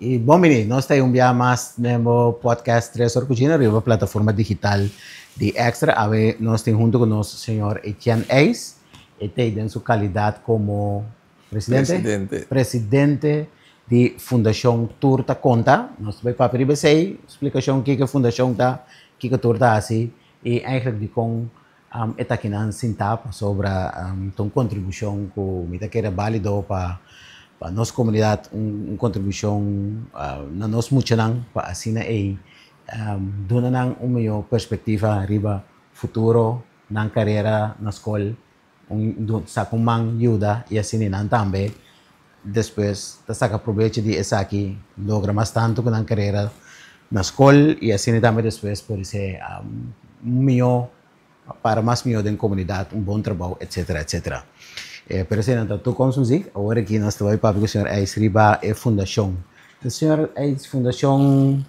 I bon bini, nos ta un bia mas den bo podcast Tres Or Cushina riba plataforma digital di Extra. Awe nos tin hunto cu nos señor Etienne Eis. E ta den su calidad como presidente? Presidente. Presidente di Fundacion Tur Ta Conta. Nos ta bay papia riba esey, splicacion kico e fundacion ta, kico Tur ta haci y eigenlijk dicon E ta kinan sintá pasobra ta un kontribushon ku mi ta kere bálido pa pa nos komunidat, un kontribushon na nos muchanan pa asina ei duna nan un mihó perspektiva riba futuro, nan karera na skol, un saka un man yuda i asina nan tambe despues ta saka probecho di esaki, logra mas tantu ku nan karera na skol i asina tambe despues por ser mihó, para mas mihó den komunidat, un bon trabou etsetera etsetera. Pero esei ta toekomstmuziek. Awor aki nos ta bai papia ku señor Eis riba e fundashon. Señor Eis, fundashon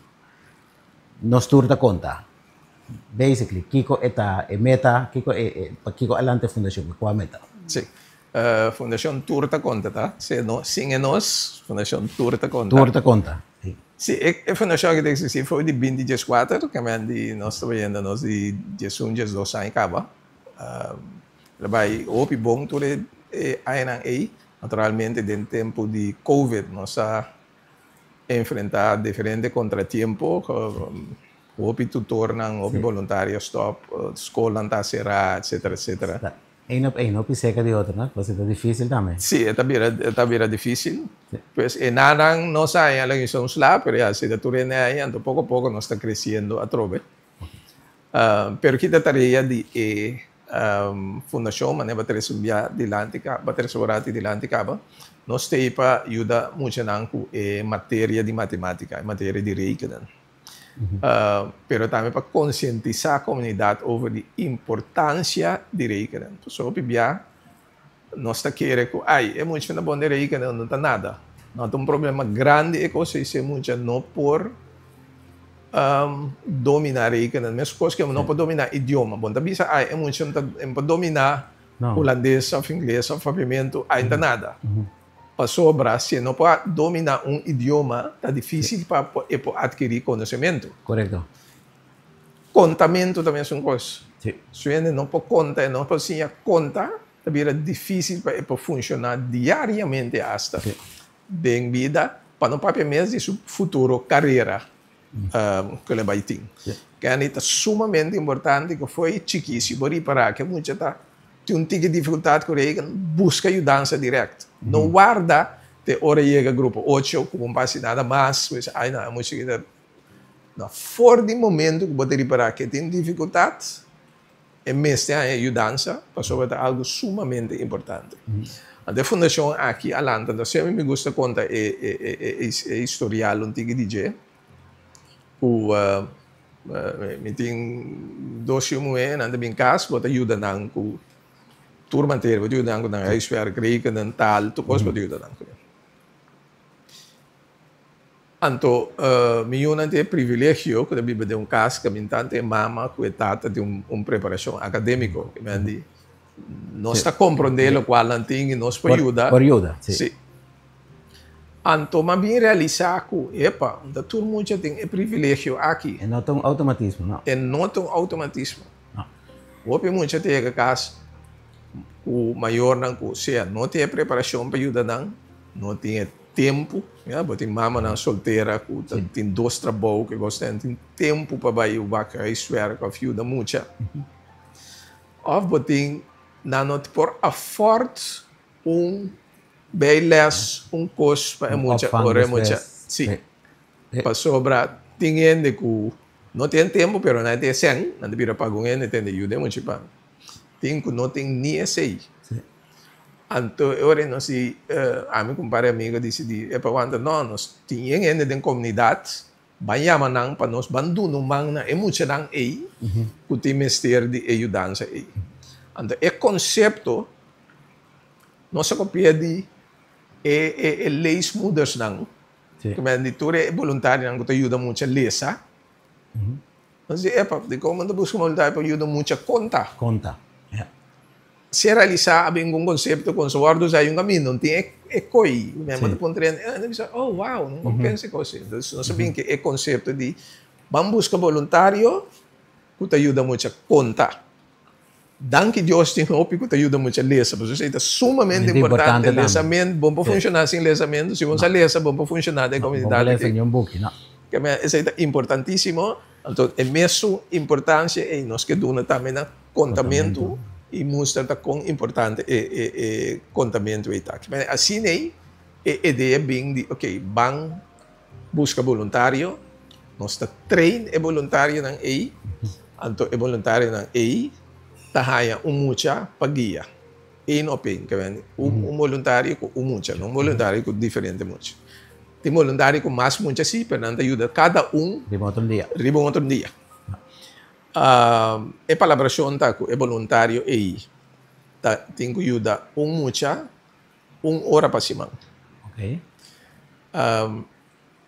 Nos Tur Ta Konta, basically kiko e ta e meta, kiko e pakiko a lanta e fundashon, kua meta? Sí. Fundashon Tur Ta Konta ta, si no, sin e nos, Fundashon Tur Ta Konta. Tur Ta Konta, si. Sí, e fundashon aki ta eksistí for di binti dieskuater, kementi di nos ta bayendo nos di diesun, diesdos aña kaba. El a bai hopi bon tur e añanan ei. Naturalmente den tempu di covid nos a enfrentá diferente kontratiempo, hopi tutornan, hopi boluntario a stòp, skolnan ta será, etsetera, etsetera. Eén op één, hopi cerca di otro, no? Pues e ta difícil tambe. Sí, e ta bira, e ta bira difícil. Pues e nanan no sa haña loke son sla, pero ya, si ta tur hende haña, anto poco poco nos ta creciendo atrobe. Pero kita tarea di e fundacion, manera bo a trece un bia dilanti caba, bo a trece un rati dilanti caba, nos ta ei pa yuda muchanan cu e materia di matematica, e materia di rekenen. Pero tambe pa konsientisá komunidat over di importansia di rekenen. Pasobra hopi bia nos ta kere ku ai e mucha na bon di rekenen no ta nada. No ta un problema grandi e kos ei si e mucha no por dominá rekenen. Meskos ku e no por dominá idioma. Bo no ta bisa ai e mucha no por dominá hulandes òf ingles òf papiamentu, ai no ta nada. Pasobra si e no por domina un idioma ta dificil pa e por adkiri conocemento. Corecto. Contamento ta mesun cos. Si. Si un hende no por conta, e no por siña conta, ta bira dificil pa e por funciona diariamente hasta den bida, pa no papia mes di su futuro carera cu el a bay tin. Kende ta sumamente importante cu fo'i chikí si bo ripara cu e mucha ta tin un tiki dificultad cu reken, busca yudansa direct. No warda te ora yega grupo ocho cu bo no por haci nada mas, bo bisa ay no e mucha aki ta. No, for di momento cu bo ta ripara cu e tin dificultad, e mester haña yudansa pasobra ta algo sumamente importante. Anto e fundacion aki a lanta, anto semper mi gusta conta e historial un tiki di dje, cu mi tin dos yu muhé, nan ta bin cas, bo ta yuda nan cu tur materia, bo ta yuda nan cu nan huiswerk, rekenen, taal, tur cos bo ta yuda nan cu. Anto mi yunan tin e privilegio ku ta biba den un kas kaminda tantu e mama ku e tata tin un preparashon akadémiko. Ki men di nos ta komprondé lokual nan tin i nos por yuda. Por yuda, si. Si. Anto mi a bin realisá ku, epa, unda tur mucha tin e privilegio aki. E no ta un outomatismo, no. E no ta un outomatismo. No. Hopi mucha ta yega kas ku mayornan ku sea no tin e preparashon pa yuda nan, no tin e Tempu, ya, bo tin mamanan soltera ku ta tin dos trabou ku e gosta tin tempu pa bai wak huiswerk òf yuda mucha. Òf bo tin nan no por afford un bijles, un kos pa e mucha ora e mucha, si. Pasobra tin hende ku no tin tempu pero nan tin e sèn, nan ta bira paga un hende tende yuda e mucha pa. Tin ku no tin ni esei. Anto e ora nos di, ami ku un par di amigo disidí, epa wanta no, nos tin yen hende den komunidat, ban yama nan pa nos ban duna un man na e muchanan ei ku tin mester di e yudansa ei. Anto e konsepto nos a kopia di e e leesmoedersnan, ku men di tur e boluntarionan ku ta yuda mucha lesa. Nos di, epa, dikon bo ta buska un boluntario pa yuda mucha konta? Konta, ya. Se realisá a bin un konsepto ku su wòrdu usá un kaminda, no tin e koi. Mi a puntra, e bisa, "Oh, wow, no pensa kos." Entonses, nos a bin ku e konsepto di ban buska boluntario ku ta yuda mucha konta. Danki Dios tin hopi ku ta yuda mucha lesa, pasobra esei ta sumamente importante. Importante tambe. Lesamentu, bo no por funshoná sin lesamentu. Si bo no sa lesa, bo no por funshoná den Bon komunidat. Lesa ni un buki, no. Ke men esei ta importantísimo. Anto e mesun importansia ei nos ke duna tambe na kontamentu i mustra ta kon importante e kontamentu ei ta. Ke men asina ei e idea bin di ok, ban buska boluntario, nos ta train e boluntarionan ei, anto e boluntarionan ei ta haña un mucha pa guia. Eén op één, ke men un boluntario ku un mucha, no un boluntario ku diferente mucha. Tin boluntario ku mas mucha sí, pero nan ta yuda kada un Riba otro dia. Riba un otro dia. E palabrashon ta ku e boluntario ei ta tin ku yuda un mucha un ora pa siman.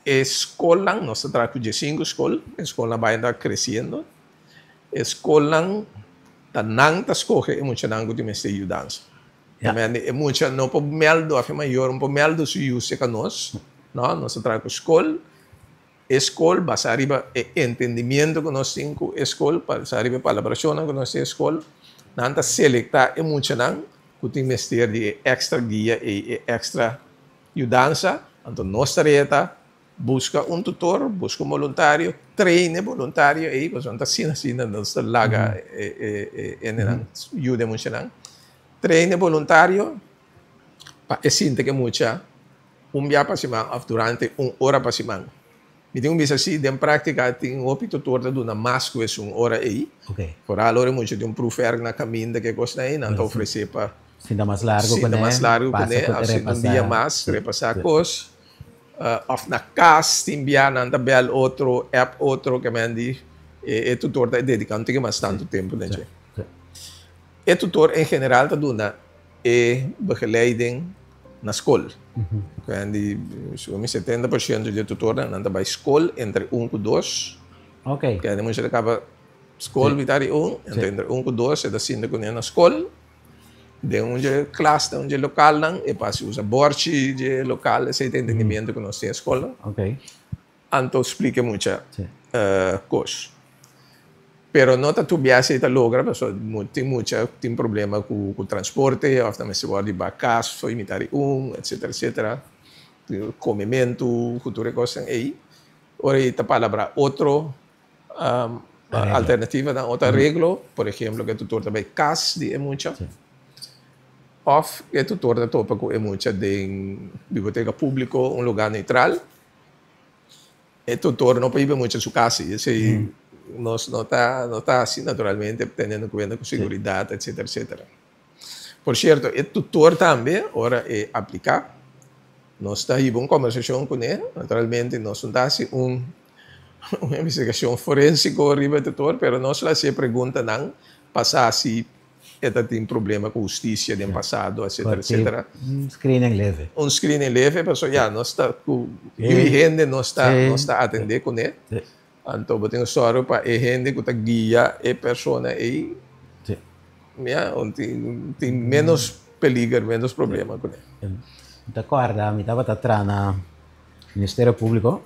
E skolnan, nos ta traha ku diesinku skol, e skolnan bai ta kresiendo. E skolnan ta nan ta skohe e muchanan ku tin mester yudansa. E mucha no por mèldu, òf e mayor no por mèldu su yu serka nos, no, nos ta traha ku skol. E skol basá riba e entendimiento ku nos tin ku e skol, basá riba e palabrashonnan ku nos tin e skol, nan ta selektá e muchanan ku tin mester di e èkstra guia ei, e èkstra yudansa. Anto nos tarea ta buska un tutor, buska un boluntario, train e boluntario ei, pasobra no ta asina asina nos ta laga e hendenan yuda e muchanan. Train e boluntario pa e sinti ku e mucha un bia pa siman òf durante un ora pa siman. Mi tin ku bisa si den práktika tin hopi tutor ta duna mas ku esun ora ei. Foral ora e mucha tin un proefwerk na kaminda ke kosnan ei, nan ta ofresé pa Sinta mas largu sinta kuné, mas largu pasa kuné ku òf sinta un dia repasá. Mas, repasá kos. Òf na kas tin bia nan ta bèl otro, app otro, ke men di e tutor ta dediká un tiki mas tantu tempu den dje. E tutor en general ta duna e begeleiding na skol. Ke men di segun mi 70% di e tutornan nan ta bai skol entre un ku dos. Ke men di mucha ta kaba skol mitar di un, anto entre un ku dos e ta sinta kuné na skol. Den un dje klas, den un dje lokalnan, e pasa usa bòrchi dje lokal, esei ta entendimiento ku nos tin e skolnan. Anto splika mucha kos. Pero no ta tur biaha esei ta logra, pasobra tin mucha tin problema ku transporte òf nan mester wòrdu di bai kas for imitar di un, etsetera, etsetera. Komementu ku tur e kosnan ei. Ora ei ta palabrá otro Alternativanan otro areglo, por ehemplo ku e tutor ta bai kas di e mucha òf e tutor ta topa ku e mucha den biblioteka públiko, un lugá neutral. E tutor no por hiba e mucha su kas, esei nos no ta no ta hasi naturalmente teniendo kuenta ku seguridat etsetera etsetera. Por sierto e tutor tambe ora e apliká nos ta hiba un kombersashon kuné, naturalmente nos no ta hasi un Un investigashon forensiko riba e tutor, pero nos lo hasi e preguntanan pa sa si e ta tin problema ku hustisia den pasado, etsetera, etsetera. Un screening leve. Un screening leve, pasobra ya nos ta ku yu hende nos ta nos ta atendé kuné. Anto bo tin ku sòru pa e hende ku ta guia e persona ei, ya, tin tin ménos peliger, ménos problema kuné. Mi ta kòrda mi tabata traha na Ministerio Públiko.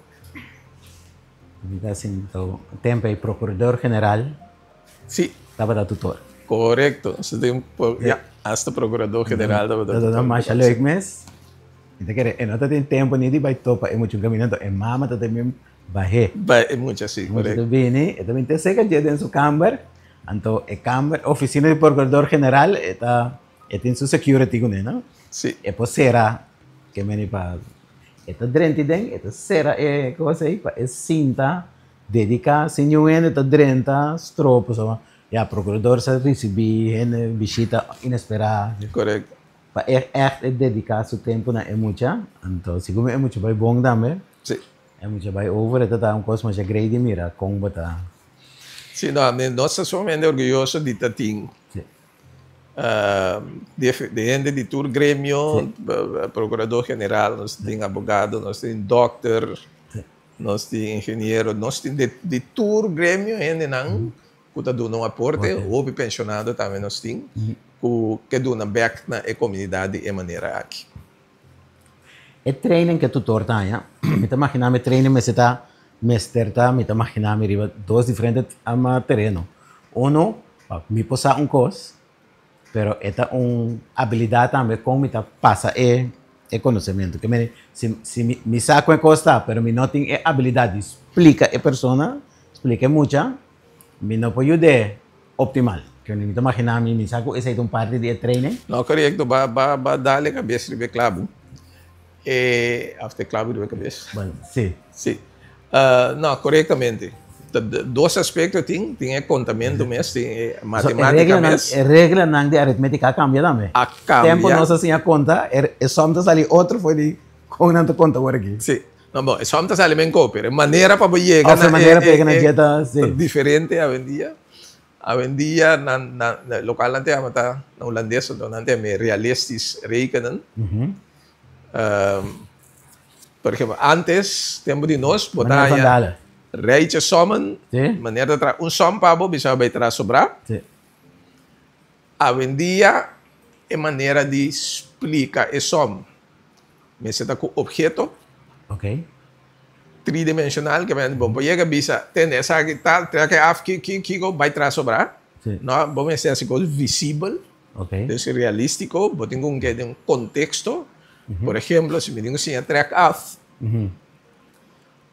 Mi ta sinti tempo e procurador general tabata tutor. Correcto. Ja, hasta procurador general tabata tutor. Dat masha leuk mes. Mi ta kere e no ta tin tempo ni di bai topa e mucha un caminda, enton e mama ta también bah'é. Bai e mucha, si, correcto. E mucha ta bini, e ta bini te cerca dje den su camber, anto e camber, oficina di procurador general e ta E tin su security kuné, no? Sí. E por sera ke meni pa e ta drenta den, e ta sera e kos ei pa e sinta dediká sin niun hende ta drenta stroop pasobra ya prokurador sa risibí hende bishita inesperá. Korekto. Pa e ègt e dediká su tempu na e mucha, anto segun mi e mucha bai bon tambe. Sí. E mucha bai over e ta ta un kos masha grei di mira kon bo ta. Sí, no, nos ta sumamente orguyoso di ta tin. Sí. Di hende di tur gremio, procurador general, nos tin abogado, nos tin dokter, nos tin ingeniero, nos tin di tur gremio hendenan ku ta duna un aporte, hopi pensionado tambe nos tin, Ku ke duna bèk na e komunidat di e manera aki. E training ku e tutor ta haña, mi ta maginá mi e training mester ta mester ta mi ta maginá mi riba dos diferente tereno. Uno, pa mi por sa un kos, pero e ta un abilidat tambe kon mi ta pasa e e konosementu. Ke mende si si mi mi sa kon e kos ta, pero mi no tin e abilidat di splika e persona, splika e mucha, mi no por yud'é optimal. Ke mi ta maginá mi, mi sa ku esei ta un parti di e training. No, korekto. Ba ba ba dal e kabes riba e klabu. E of ta e klabu riba e kabes? Bueno, si. Si. No, korektamente. Ta dos aspekto tin. Tin e kontamentu mes, tin e matematika mes. E reglanan di aritmetika a kambia tambe. A kambia. Tempu nos a siña konta, e som ta sali otro for di kon nan ta konta awor aki. Si. No, bon, e som ta sali men kopi, pero e manera pa bo yega na e, e diferente awendia. Awendia nan, nan, lokual nan ta yama ta, na hulandes anto nan ta yama realistisch rekenen. Por ehempel, antes, tempu di nos, bo ta haña rijtje sommen, manera ta traha un som pa bo, bisa bo bai traha sobrá. Awendia e manera di splika e som mester ta ku obheto. Tridimensional, ke men bo por yega bisa, tende esaki ta, trek e af, ki, ki, kiko bai traha sobrá. No, bo mester hasi kos visibel, dus realístiko, bo tin ku keda den un konteksto. Por ehemplo, si mi tin ku siña trek af,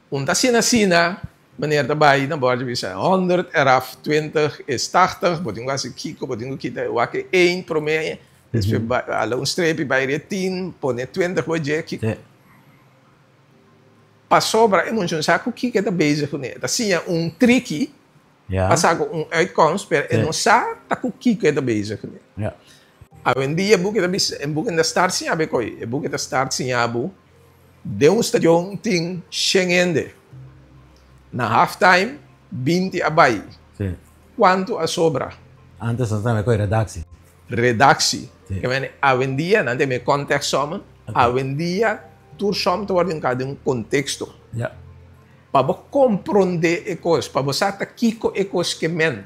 Un ta asina asina, meneer ta bai na bòrchi bisa honderd eraf twintig is tachtig, bo tin ku hasi kiko, bo tin ku kita e wak e ein promé, despues bai hala un strepi bai ria tin, pone twintig bo dje, kiko. Pasobra e mucha no sa ku kiko e ta bezig kuné, e ta siña un triki pa saka un uitkomst, pero e no sa ta ku kiko e ta bezig kuné. Awendia e buki ta bisa, e buki no ta start siña bo e koi, e buki ta start siña bo Den un stadion tin shen hende. Na half time 20 a bai. Kuantu a sobra? Antes nan tambe koe redactie. Redactie. Ke mende awendia nan tin e contextsommen. Awendia tur som ta wòrdu hinká den un konteksto. Pa bo komprondé e kos, pa bo sa ta kiko e kos ke men.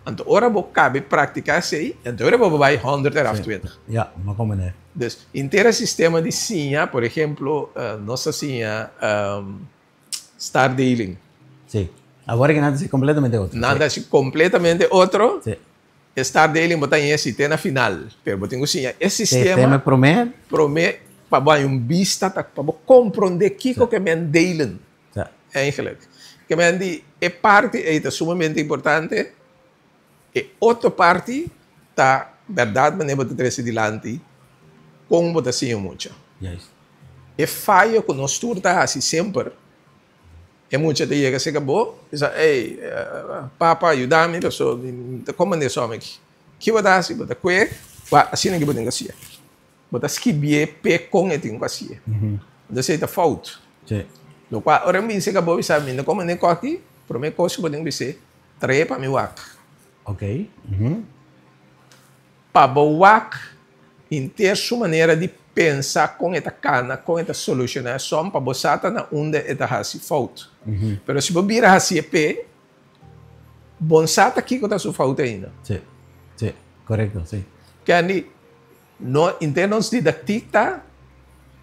Anto ora bo kabe praktiká esei, anto ora bo bai honderd eraf 20. Ja, bo komprendé. Dus, henter e sistema di siña, por ehemplo, nos ta siña stardeling. Sí. Awor ke nan ta hasi kompletamente otro. Nan ta hasi kompletamente otro. Sí. E stardeling bo ta haña si te na final, pero bo tin ku siña e sistema. Sistema promé. Promé pa bo haña un bista, pa bo komprondé kiko ke men delen. Sí. Eigenlijk. Ke men di e parti ei ta sumamente importante. E otro parti ta bèrdat manera bo ta trese dilanti kon bo ta siña mucha. Juist. E fayo ku nos tur ta hasi semper, e mucha ta yega serka bo, bisa, ey, papa yuda mi pasobra mi no ta komprende esaki aki. Ki bo ta hasi? Bo ta kue, wak, asina ki bo tin ku hasié. Bo ta skibié p'e kon e tin ku hasié. Entonces ei ta fout. Sí. Lokual ora mi bin serka bo bisa mi no komprende kos aki, promé kos ku bo tin ku bis'é, Trae pa mi wak. Ok. Pa bo wak henter su manera di pensa, kon e ta kana, kon e ta solushoná e som, pa bo sa ta na unda e ta hasi fout. Pero si bo bira hasi e p'e, bo no sa ta kiko ta su fout ainda. Sí, sí, korekto, sí. Candy, no, henter nos didaktik ta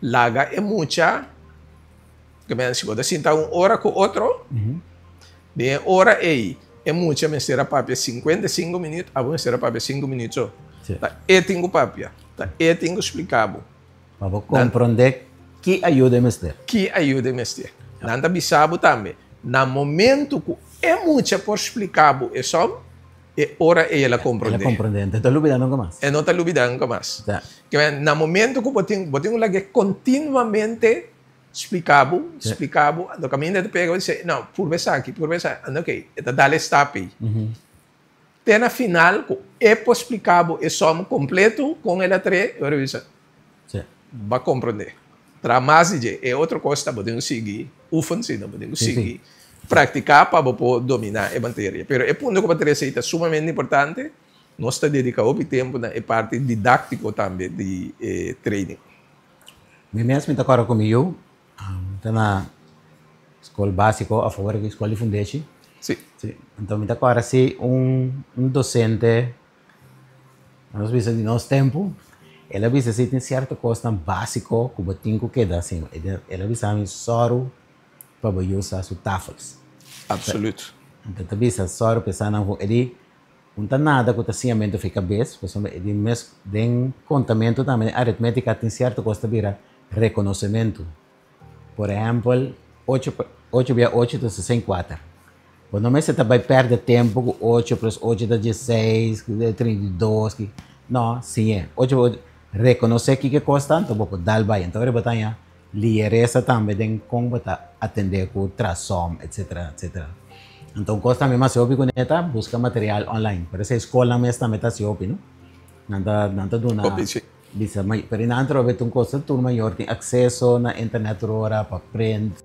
laga e mucha, si bo ta sinta un ora ku otro, Den e ora ei, e mucha mester a papia 55 minuut, abo mester a papia 5 minuut so. Sí. Ta e tin ku papia, ta e tin ku splika bo. Pa bo komprondé ki ayuda e mester. Ki ayuda e mester. Nan ta bisa bo tambe, na momento ku e mucha por splika bo e som, e ora ei el a komprondé. El a komprondé, e no ta lubidá nunka mas. E no ta lubidá nunka mas. Ja. Na momento ku bo tin, bo tin ku lag'é kontinuamente Splika bo, splika bo, anto kaminda e ta pega bo di se, no, purba esaki, purba esaki, anto oke, e ta dal e stap ei. Te na final ku e por splika bo e sòm kompleto kon el a trae, e ora bisa, bo a komprondé. Traha mas di dje. E otro kos ta bo tin ku sigui oefen si, bo tin ku sigui praktiká pa bo por dominá e materia. Pero e punto ku bo a trese ei ta sumamente importante, nos ta dediká hopi tempu na e parti didáktiko tambe di e training. Mi mes mi ta kòrda ku mi yu ta na skol básiko òf awor aki skol di fundeshi. Sí. Sí. Anto mi ta kòrda si un un dosente Nos bisa di nos tempu, el a bisa si tin sierto kosnan básiko ku bo tin ku keda asina. El a bisa mi sòru pa bo usa su tafels. Absoluut. Anto ta bisa sòru pa esnan ku e di un ta nada ku ta siñamentu fi kabes, pasobra e di mes den kontamentu tambe den aritmétika tin sierto kos ta bira rekonosementu. Por ehèmpel, ocho ocho bia ocho ta 64. Bo no mester ta bai pèrdè tempu ku ocho plus ocho ta dieseis, 32, ki. No, siñ'é. Ocho bia ocho, rekonosé kiko e kos ta, anto bo por dal bai. Anto ora bo ta haña lieresa tambe den kon bo ta atendé ku trasom, etsetera, etsetera. Anto un kos tambe mas hopi kuné ta buska material online. Por esei skolnan mes tambe ta hasi hopi, no? Nan ta nan ta duna. Hopi, si. Bisa, pero i nan atrobe ta un cosa tur mayor tin acceso na internet tur ora pa print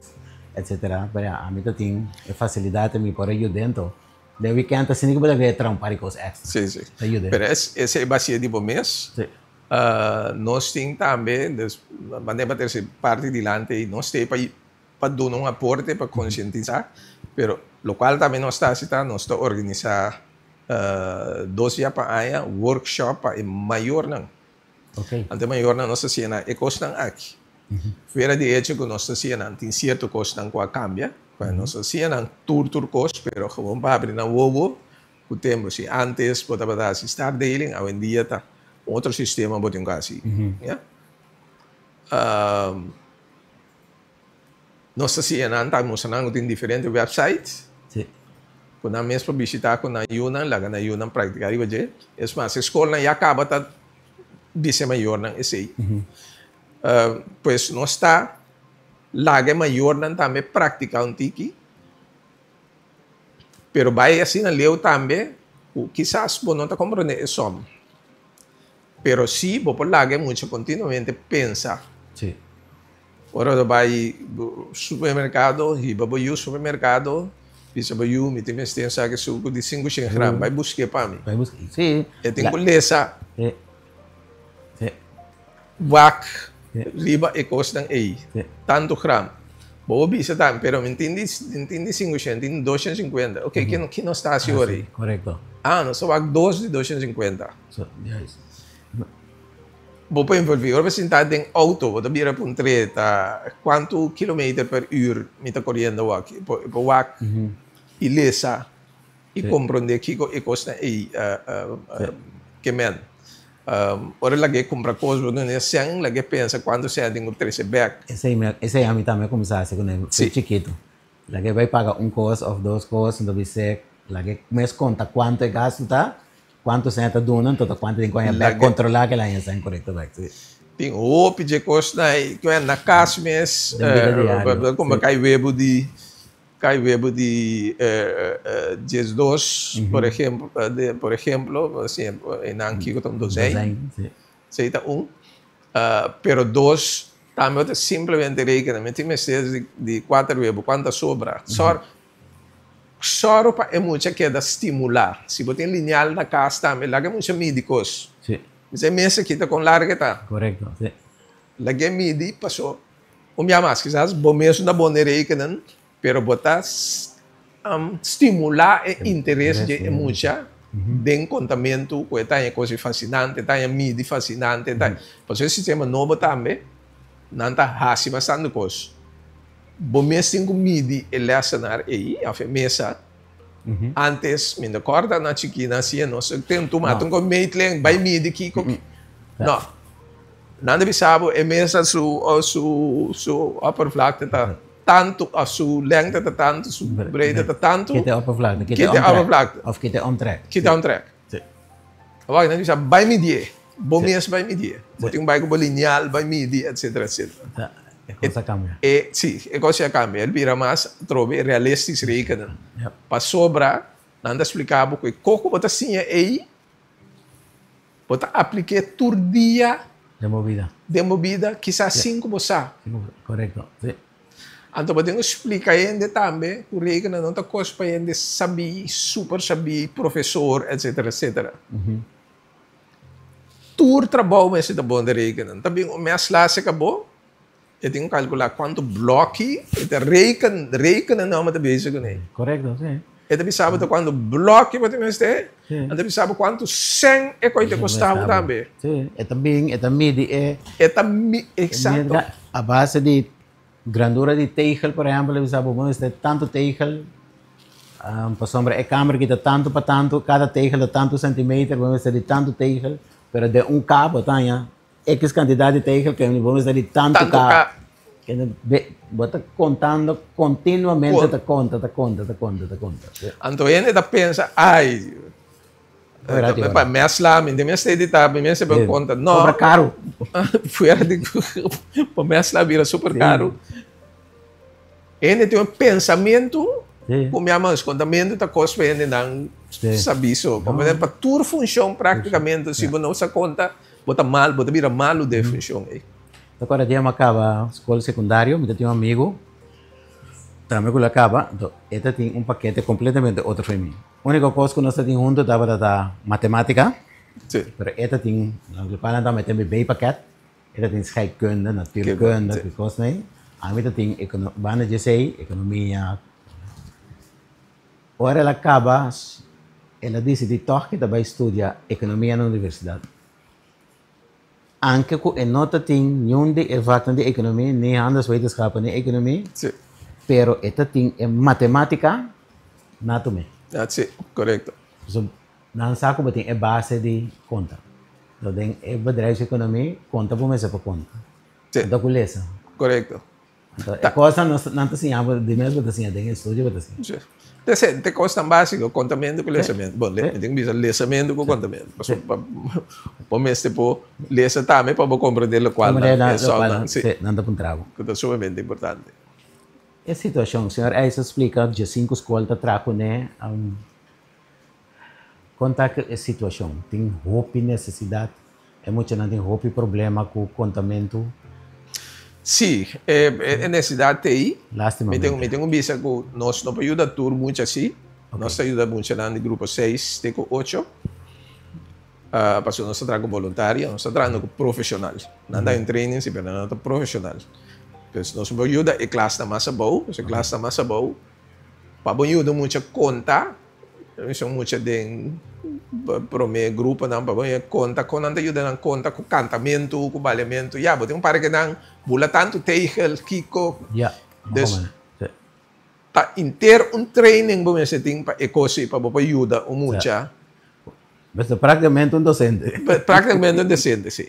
etcetera. Pero ya, ami ta tin e facilidad mi por a yuda ento. Den weekend asina cu bo ta kere traha un par di cos extra. Si, si. Ta yuda. Pero esey bacia di bo mes. Si. Nos tin tambe, dus manera pa trece parti dilanti ey, nos ta ey pa duna un aporte, pa concientisa, pero locual tambe nos ta haci ta nos ta organisa Dos bia pa aña workshop pa e mayornan. Anto e mayornan nos ta siña nan e kosnan aki. Fuera di echo ku nos ta siña nan tin sierto kosnan ku a kambia, ku nos ta siña nan tur tur kos, pero gewoon pa habri nan wowo ku tempu. Si antes bo tabata hasi startdeling, awendia ta un otro sistema bo tin ku hasi. Ya. Nos ta siña nan, ta mustra nan ku tin diferente website ku nan mes por bishitá ku nan yunan, laga nan yunan praktiká riba dje. Es mas, e skolnan ya kaba ta bisa e mayornan esei. Pues nos ta laga e mayornan tambe praktiká un tiki, pero bai asina leu tambe ku kisas bo no ta komprondé e sòm. Pero si bo por laga e mucha kontinuamente pensa. Ora bo bai supermerkado, hiba bo yu supermerkado, bisa bo yu mi tin mester un saki suku di 500 gram, bai busk'é pa mi. Bai busk'é, si. E tin ku lesa. Si. Wak riba e kosnan ei, tantu gram. Bo por bisa tambe, pero mi tin di, mi tin di 500, mi tin di 250. Oke, ki nos ta hasi ora ei? Korekto. Ah, nos ta wak dos di 250. So, juist. Bo por envolví. Ora bo sinta den auto, bo ta bira puntr'é ta kuantu kilometer per ür mi ta koriendo awor. E por e por wak i lesa i komprondé kiko e kosnan ei ke men. Ora lag'é kumpra kos, bo dun'é sèn, lag'é pensa kuantu sèn e tin ku trese bèk. Esei mi esei ami tambe a kuminsá hasi kuné Sí. chikitu. Lag'é bai paga un kos òf dos kos, enton bis'é lag'é mes konta kuantu e gastu ta. Cuanto seña ta duna, enton ta cuanto tin cu haña bek, controla cu el haña seña corecto bek, si. Tin hopi dje cosnan ey, cu na cas mes, Den bida diario, como si. cay webu di, cay webu di 12, por ejemplo, por ejemplo, eynan kico ta un dozijn. Dozijn, si. Esey ta un. Pero dos, tambe bo ta simplemente rekenen, mi tin mester di cuater webu, cuanto a sobra? Sor, Sòru pa e mucha keda stimulá. Si bo tin lineal na kas tambe, laga e mucha midi kos. Sí. Bisa e mesa kita kon larga e ta. Korekto, sí. Laga e midi paso un bia mas kisas bo mes no ta bon den rekenen, pero bo ta stimulá e interes dje e mucha den kontamentu ku e ta haña kos fasinante, e ta haña midi fasinante, e ta haña. Pasobra e sistema nobo tambe nan ta hasi bastante kos. Bo mes tin ku midi e lèsenar ei òf e mesa. Antes, mi no kòrda na chikí nan hasié nos ten tuma un kon meetling bai midi kiko. No. Nan ta bisa bo e mesa su su su oppervlakte ta tantu òf su lengte ta tantu, su breedte ta tantu. Kit e oppervlakte, kit e omtrek. Òf kit e omtrek. Kit e omtrek. Awor nan bisa bai midié, bo mes bai midié. Bo tin bai ku bo lineal bai midi etcetera etcetera. E kos a kambia. E si, e kos a kambia. El bira mas atrobe realistisch rekenen. Pasobra nan ta splika bo ku e kos ku bo ta siña ei, bo ta aplik'é tur dia Den bo bida. Den bo bida, kisas sin ku bo sa. Korekto, si. Anto bo tin ku splika hende tambe ku rekenen no ta kos pa hende sabí, super sabí, profesor, etcetera, etcetera. Tur trabou mester ta bon den rekenen. Ta bin un mes lase ka bo, e tin ku kalkulá kuantu blòki e ta reken, rekenen nan bo ta bezig kuné. Korekto, si. E ta bisa bo ta kuantu blòki bo tin mester, e ta bisa bo kuantu sèn e koi ta kosta bo tambe. Sí, e ta bin, e ta midi e. E ta mi, eksakto. A base di grandura di tegel, por ehèmpel, e bisa bo bo mester tantu tegel, pasobra e kamer aki ta tantu pa tantu, kada tegel ta tantu sentimeter, bo mester di tantu tegel, pero den un ka bo ta haña X kantidat di tegel ke bo mester di tantu ka. Bo ta kontando kontinuamente, ta konta, ta konta, ta konta, ta konta. Anto hende ta pensa, ai, pa mèsla, mi mester editá, mi mester por konta. No. Kobra karu. Fuera di pa mèsla bira super karu. Hende tin un pensamentu ku mi ama kontamentu ta kos pa hendenan sabi so. Pa tur funshon praktikamente si bo no sa konta. Bo ta mal, bo ta bira malu den e funshon ei. Ta kòrda dia mi a kaba skol sekundario, mi ta tin un amigu tambe ku lo a kaba, anto e ta tin un pakete kompletamente otro for mi. Úniko kos ku nos ta tin huntu tabata ta matemátika, pero e ta tin, lo kual nan ta mete mi B-pakèt, e ta tin scheikunde, natuurkunde, ki kosnan ei. Ami ta tin banda dje esei, ekonomia. Ora el a kaba, el a disidí tòg ke ta bai studia ekonomia na universidat. Anke ku e no ta tin niun di e vaknan di ekonomia, ni handelswetenschappen ni ekonomia, pero e ta tin e matematika na tumé. Sí, korekto. So, nan sa ku bo tin e base di konta. So, den e bedrijfseconomie, konta bo mester pa konta. Konta ku lesa. Korekto. E kosnan nos nan ta siña bo di mes bo ta siña den e estudio bo ta siña. Sí. Te te kosnan básiko, kontamentu ku lesamentu. Bon, mi tin ku bisa lesamentu ku kontamentu. Pasobra bo mester por lesa tambe pa bo komprendé lokual nan e sòlnan. Sí, nan ta puntra bo. Ku ta sumamente importante. E situashon, señor Eis a splika djesinku skol ta traha kuné. Kon ta e situashon? Tin hopi nesesidat? E muchanan tin hopi problema ku kontamentu? Sí, e nesesidat ta ei. Lastimamente. Mi tin ku bisa ku nos no por yuda tur mucha así. Nos ta yuda muchanan di grupo seis te ku ocho. Pasobra nos ta traha ku boluntario, nos ta trahando ku profeshonal. Nan ta den training si, pero nan no ta profeshonal. Pues nos por yuda e klasnan mas abou, e klasnan mas abou Pa bo yuda mucha konta, esun mucha den prome gruponan, pa bo yuda konta kon nan ta yuda nan konta ku kantamentu, ku baliamentu. Ya, bo tin un par ke nan bula tantu tegel, kiko. Dus, ta inter un training bo mester tin pa e kos ei, pa bo por yuda un mucha. Bo ta práktikamente un dosente. Práktikamente un dosente, sí.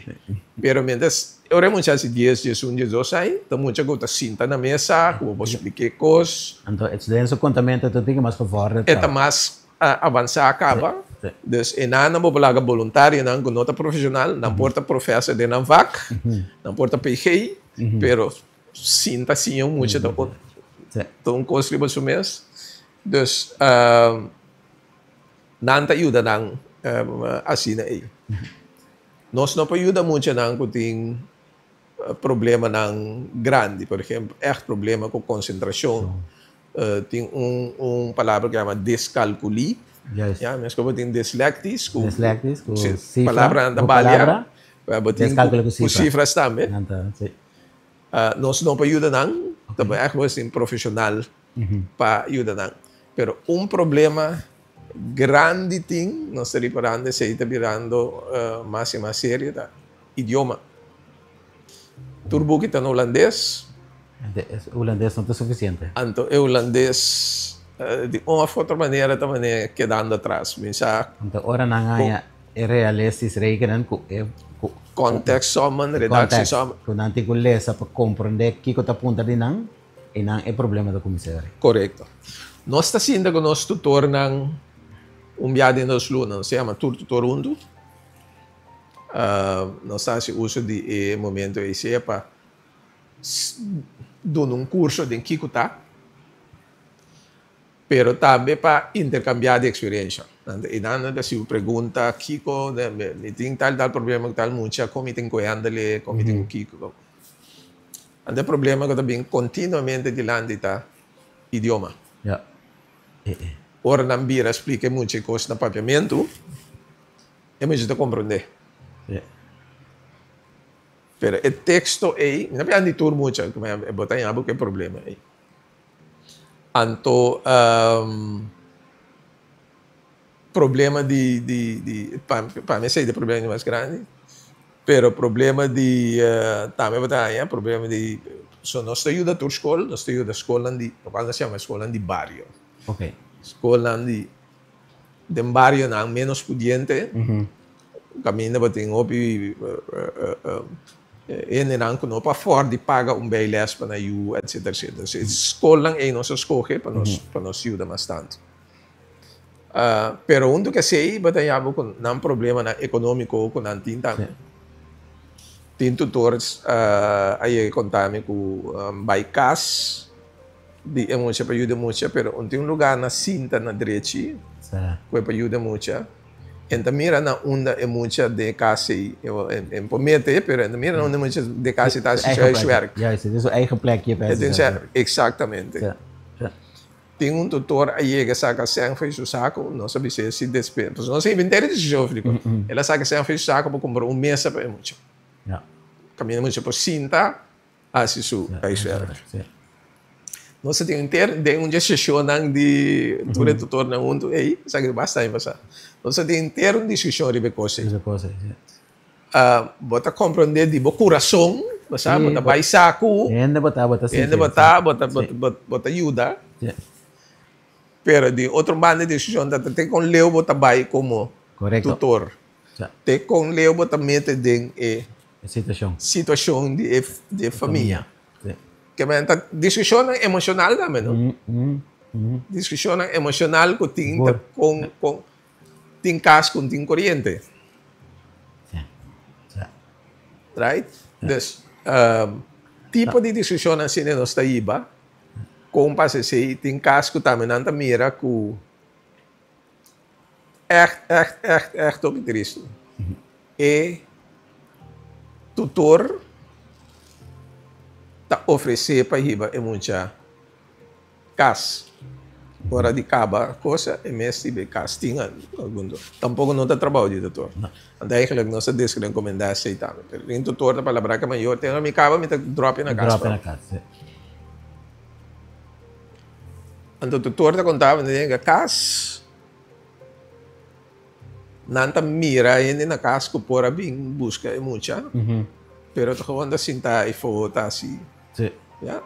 Pero mientras ora e mucha hasi dies, diesun, diesdos aña, ta mucha ku ta sinta na mesa, ku bo por splika e kos. Anto den su kontamentu ta tin mas gevorderd. E ta mas avansá kaba. Dus e nan bo por laga boluntarionan ku no ta profeshonal, nan por ta profèser den nan vak, nan por ta PG, pero sinta siña un mucha ta un kos riba su mes. Dus. Nan ta yuda nan asina ei. Nos no por yuda muchanan ku tin problemanan grandi, por ehempel, ègt problema ku konsentrashon. Tin un un palabra ku yama deskalkulí. Ya, meskos bo tin dislektis ku palabranan ta balia, bo tin ku sifras tambe. Nos no por yuda nan, ta por ègt bo tin profeshonal pa yuda nan. Pero un problema grandi tin, nos ta riparando esei ta birando mas i mas serio, ta idioma. Tur buki ta na hulandes. Hulandes no ta sufisiente. Anto e hulandes di un of otro manera ta manera kedando atras. Mi sa. Anto ora nan haña e realistisch rekenen ku e. Contextsommen, redactiesommen. Ku nan tin ku lesa pa komprende kiko ta punta di nan. Einan e problema ta kuminsá ori. Korekto. Nos ta sinta ku nos tutornan un bia den dos luna. Nos ta yama tur tutor huntu. Nos ta hasi uso di e momento ei sea pa duna un kurso den kiko ta, pero tambe pa interkambiá di eksperensha. Einan nan ta hasi pregunta kiko, mi tin tal tal problema ku tal mucha, kon mi tin ku handle, kon mi tin ku kiko. Anto e problema ku ta bin kontinuamente dilanti ta idioma. Ja. Ora nan bira splika e mucha e kos na papiamentu, e mucha ta komprondé. Pero e teksto ei, mi ta papia di tur mucha, bo ta haña bo ku e problema ei. Anto. Problema di di di pa pa mi esei ta e problema di mas grandi, pero problema di tambe bo ta haña problema di so nos ta yuda tur skol, nos ta yuda skolnan di lokual nos yama skolnan di bario. Skolnan di den barionan menos pudiente kaminda bo tin hopi hendenan ku no por afòrd di paga un bijles pa nan yu etcetera etcetera. So e skolnan ei nos a skohe pa nos pa nos yuda mas tantu. Pero huntu ku esei bo ta yama ku nan problemanan ekonómiko ku nan tin tambe. Tin tutors a yega konta mi ku bai kas di e mucha pa yuda e mucha pero un tin un lugá na sinta na drechi ku e pa yuda e mucha. E ta mira na unda e mucha den e kas ei e por mete pero e ta mira na unda e mucha den e kas ei ta hasi su huiswerk. Eksaktamente. Tin un tutor a yega saka sèn for di su saku, nos a bis'é si despe, pasobra nos a invent'é e desishon Filipo. El a saka sèn for di su saku pa kumpra un mesa pa e mucha. Kaminda e mucha por sinta hasi su huiswerk. Nos a tin henter den un dje seshonnan di tur e tutornan huntu ei, esaki ta basta aña pasá. Nos a tin henter un diskushon riba e kos ei. Bo ta komprondé di bo kurason, bo sa, bo ta bai sa ku hende bo ta, bo ta sinti. Hende bo ta, bo ta, bo ta yuda. Pero di otro banda di desishon ta te kon leu bo ta bai komo tutor. Te kon leu bo ta mete den e situashon di e famia. Ke men ta diskushonnan emoshonal tambe, no? Diskushonnan emoshonal ku tin ta kon kon. Tin kas ku tin koriente. Right? Dus, tipo di diskushonnan asina nos ta hiba, kon pasa esei, tin kas ku tambe nan ta mira ku ègt, ègt, ègt, ègt hopi tristu. E tutor ta ofresé pa hiba e mucha. Kas. Ora di kaba cosa e mes riba e kas tin algun dor. Tampoco no ta trabao di doctor. Anto eigenlijk nos ta desrecomenda esey tambe. Pero tin doctor ta palabra cu mayor tin ora mi kaba mi ta drop e na kas. Drop e na kas, si. Anto doctor ta conta mi den kas nan ta mira hende na kas cu por a bin busca e mucha pero ta gewoon ta sinta eyfo ta haci. Si. Ya.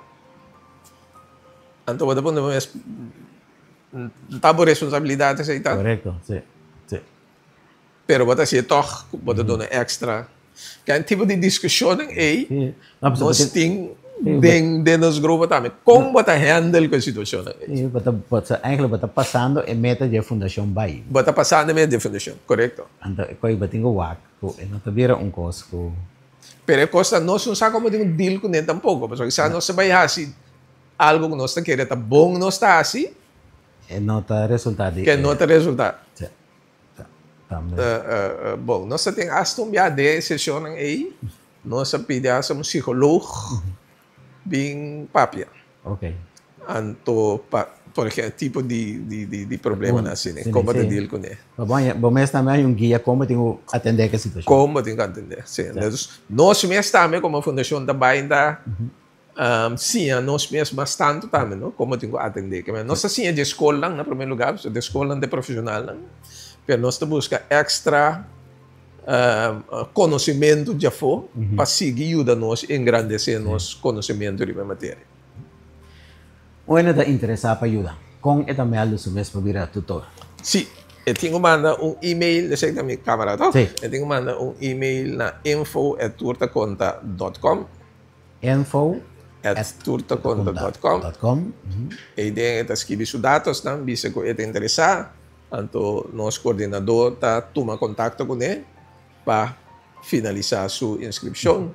Anto bo ta pone bo mes, ta bo responsabilidat esei ta. Korekto, si, si. Pero bo ta hasié tòg, bo ta duna èkstra. Ken tipo di diskushonnan ei nos tin den den nos grupo tambe. Kon bo ta hèndel ku e situashonnan ei? Si, bo ta, bo ta, eigenlijk bo ta pasando e meta di e fundashon bai. Bo ta pasando e meta di e fundashon, korekto. Anto e kos bo tin ku wak ku e no ta bira un kos ku. Pero e kos ta nos no sa komo tin un deal kuné tampoko, pasobra kisas nos ta bai hasi algo ku nos ta kere ta bon nos ta hasi. E no ta resultá di. Ke no ta resultá. Sí. Tambe. Bon, nos ta tin hasta un bia den e seshonnan ei, nos a pidi hasta un psikoloog bin papia. Ok. Anto pa, por ejemplo, tipo di di di di problemanan asina, kon bo ta deal kuné. Pa bo bo mes tambe hay un guia kon bo tin ku atendé ku e situashon. Kon bo tin ku atendé, si. Entonces, nos mes tambe komo fundashon ta bai ta siña nos mes mas tantu tambe, no, kon bo tin ku atendé. Nos ta siña di e skolnan na primer lugar, pasobra di e skolnan ta e profeshonalnan, pero nos ta buska èkstra konosementu djafó pa sigui yuda nos engrandesé nos konosementu riba e materia. Un hende ta interesá pa yuda, kon e ta mèldu su mes pa bira tutor? Sí, e tin ku manda un email, esei ta mi kamera to? Sí. E tin ku manda un email na info at turtakonta dot com. Info at turtakonta dot com. Dot com. Eiden e ta skibi su datosnan, bisa ku e ta interesá, anto nos koordinadó ta tuma kontakto kuné pa finalisá su inskripshon.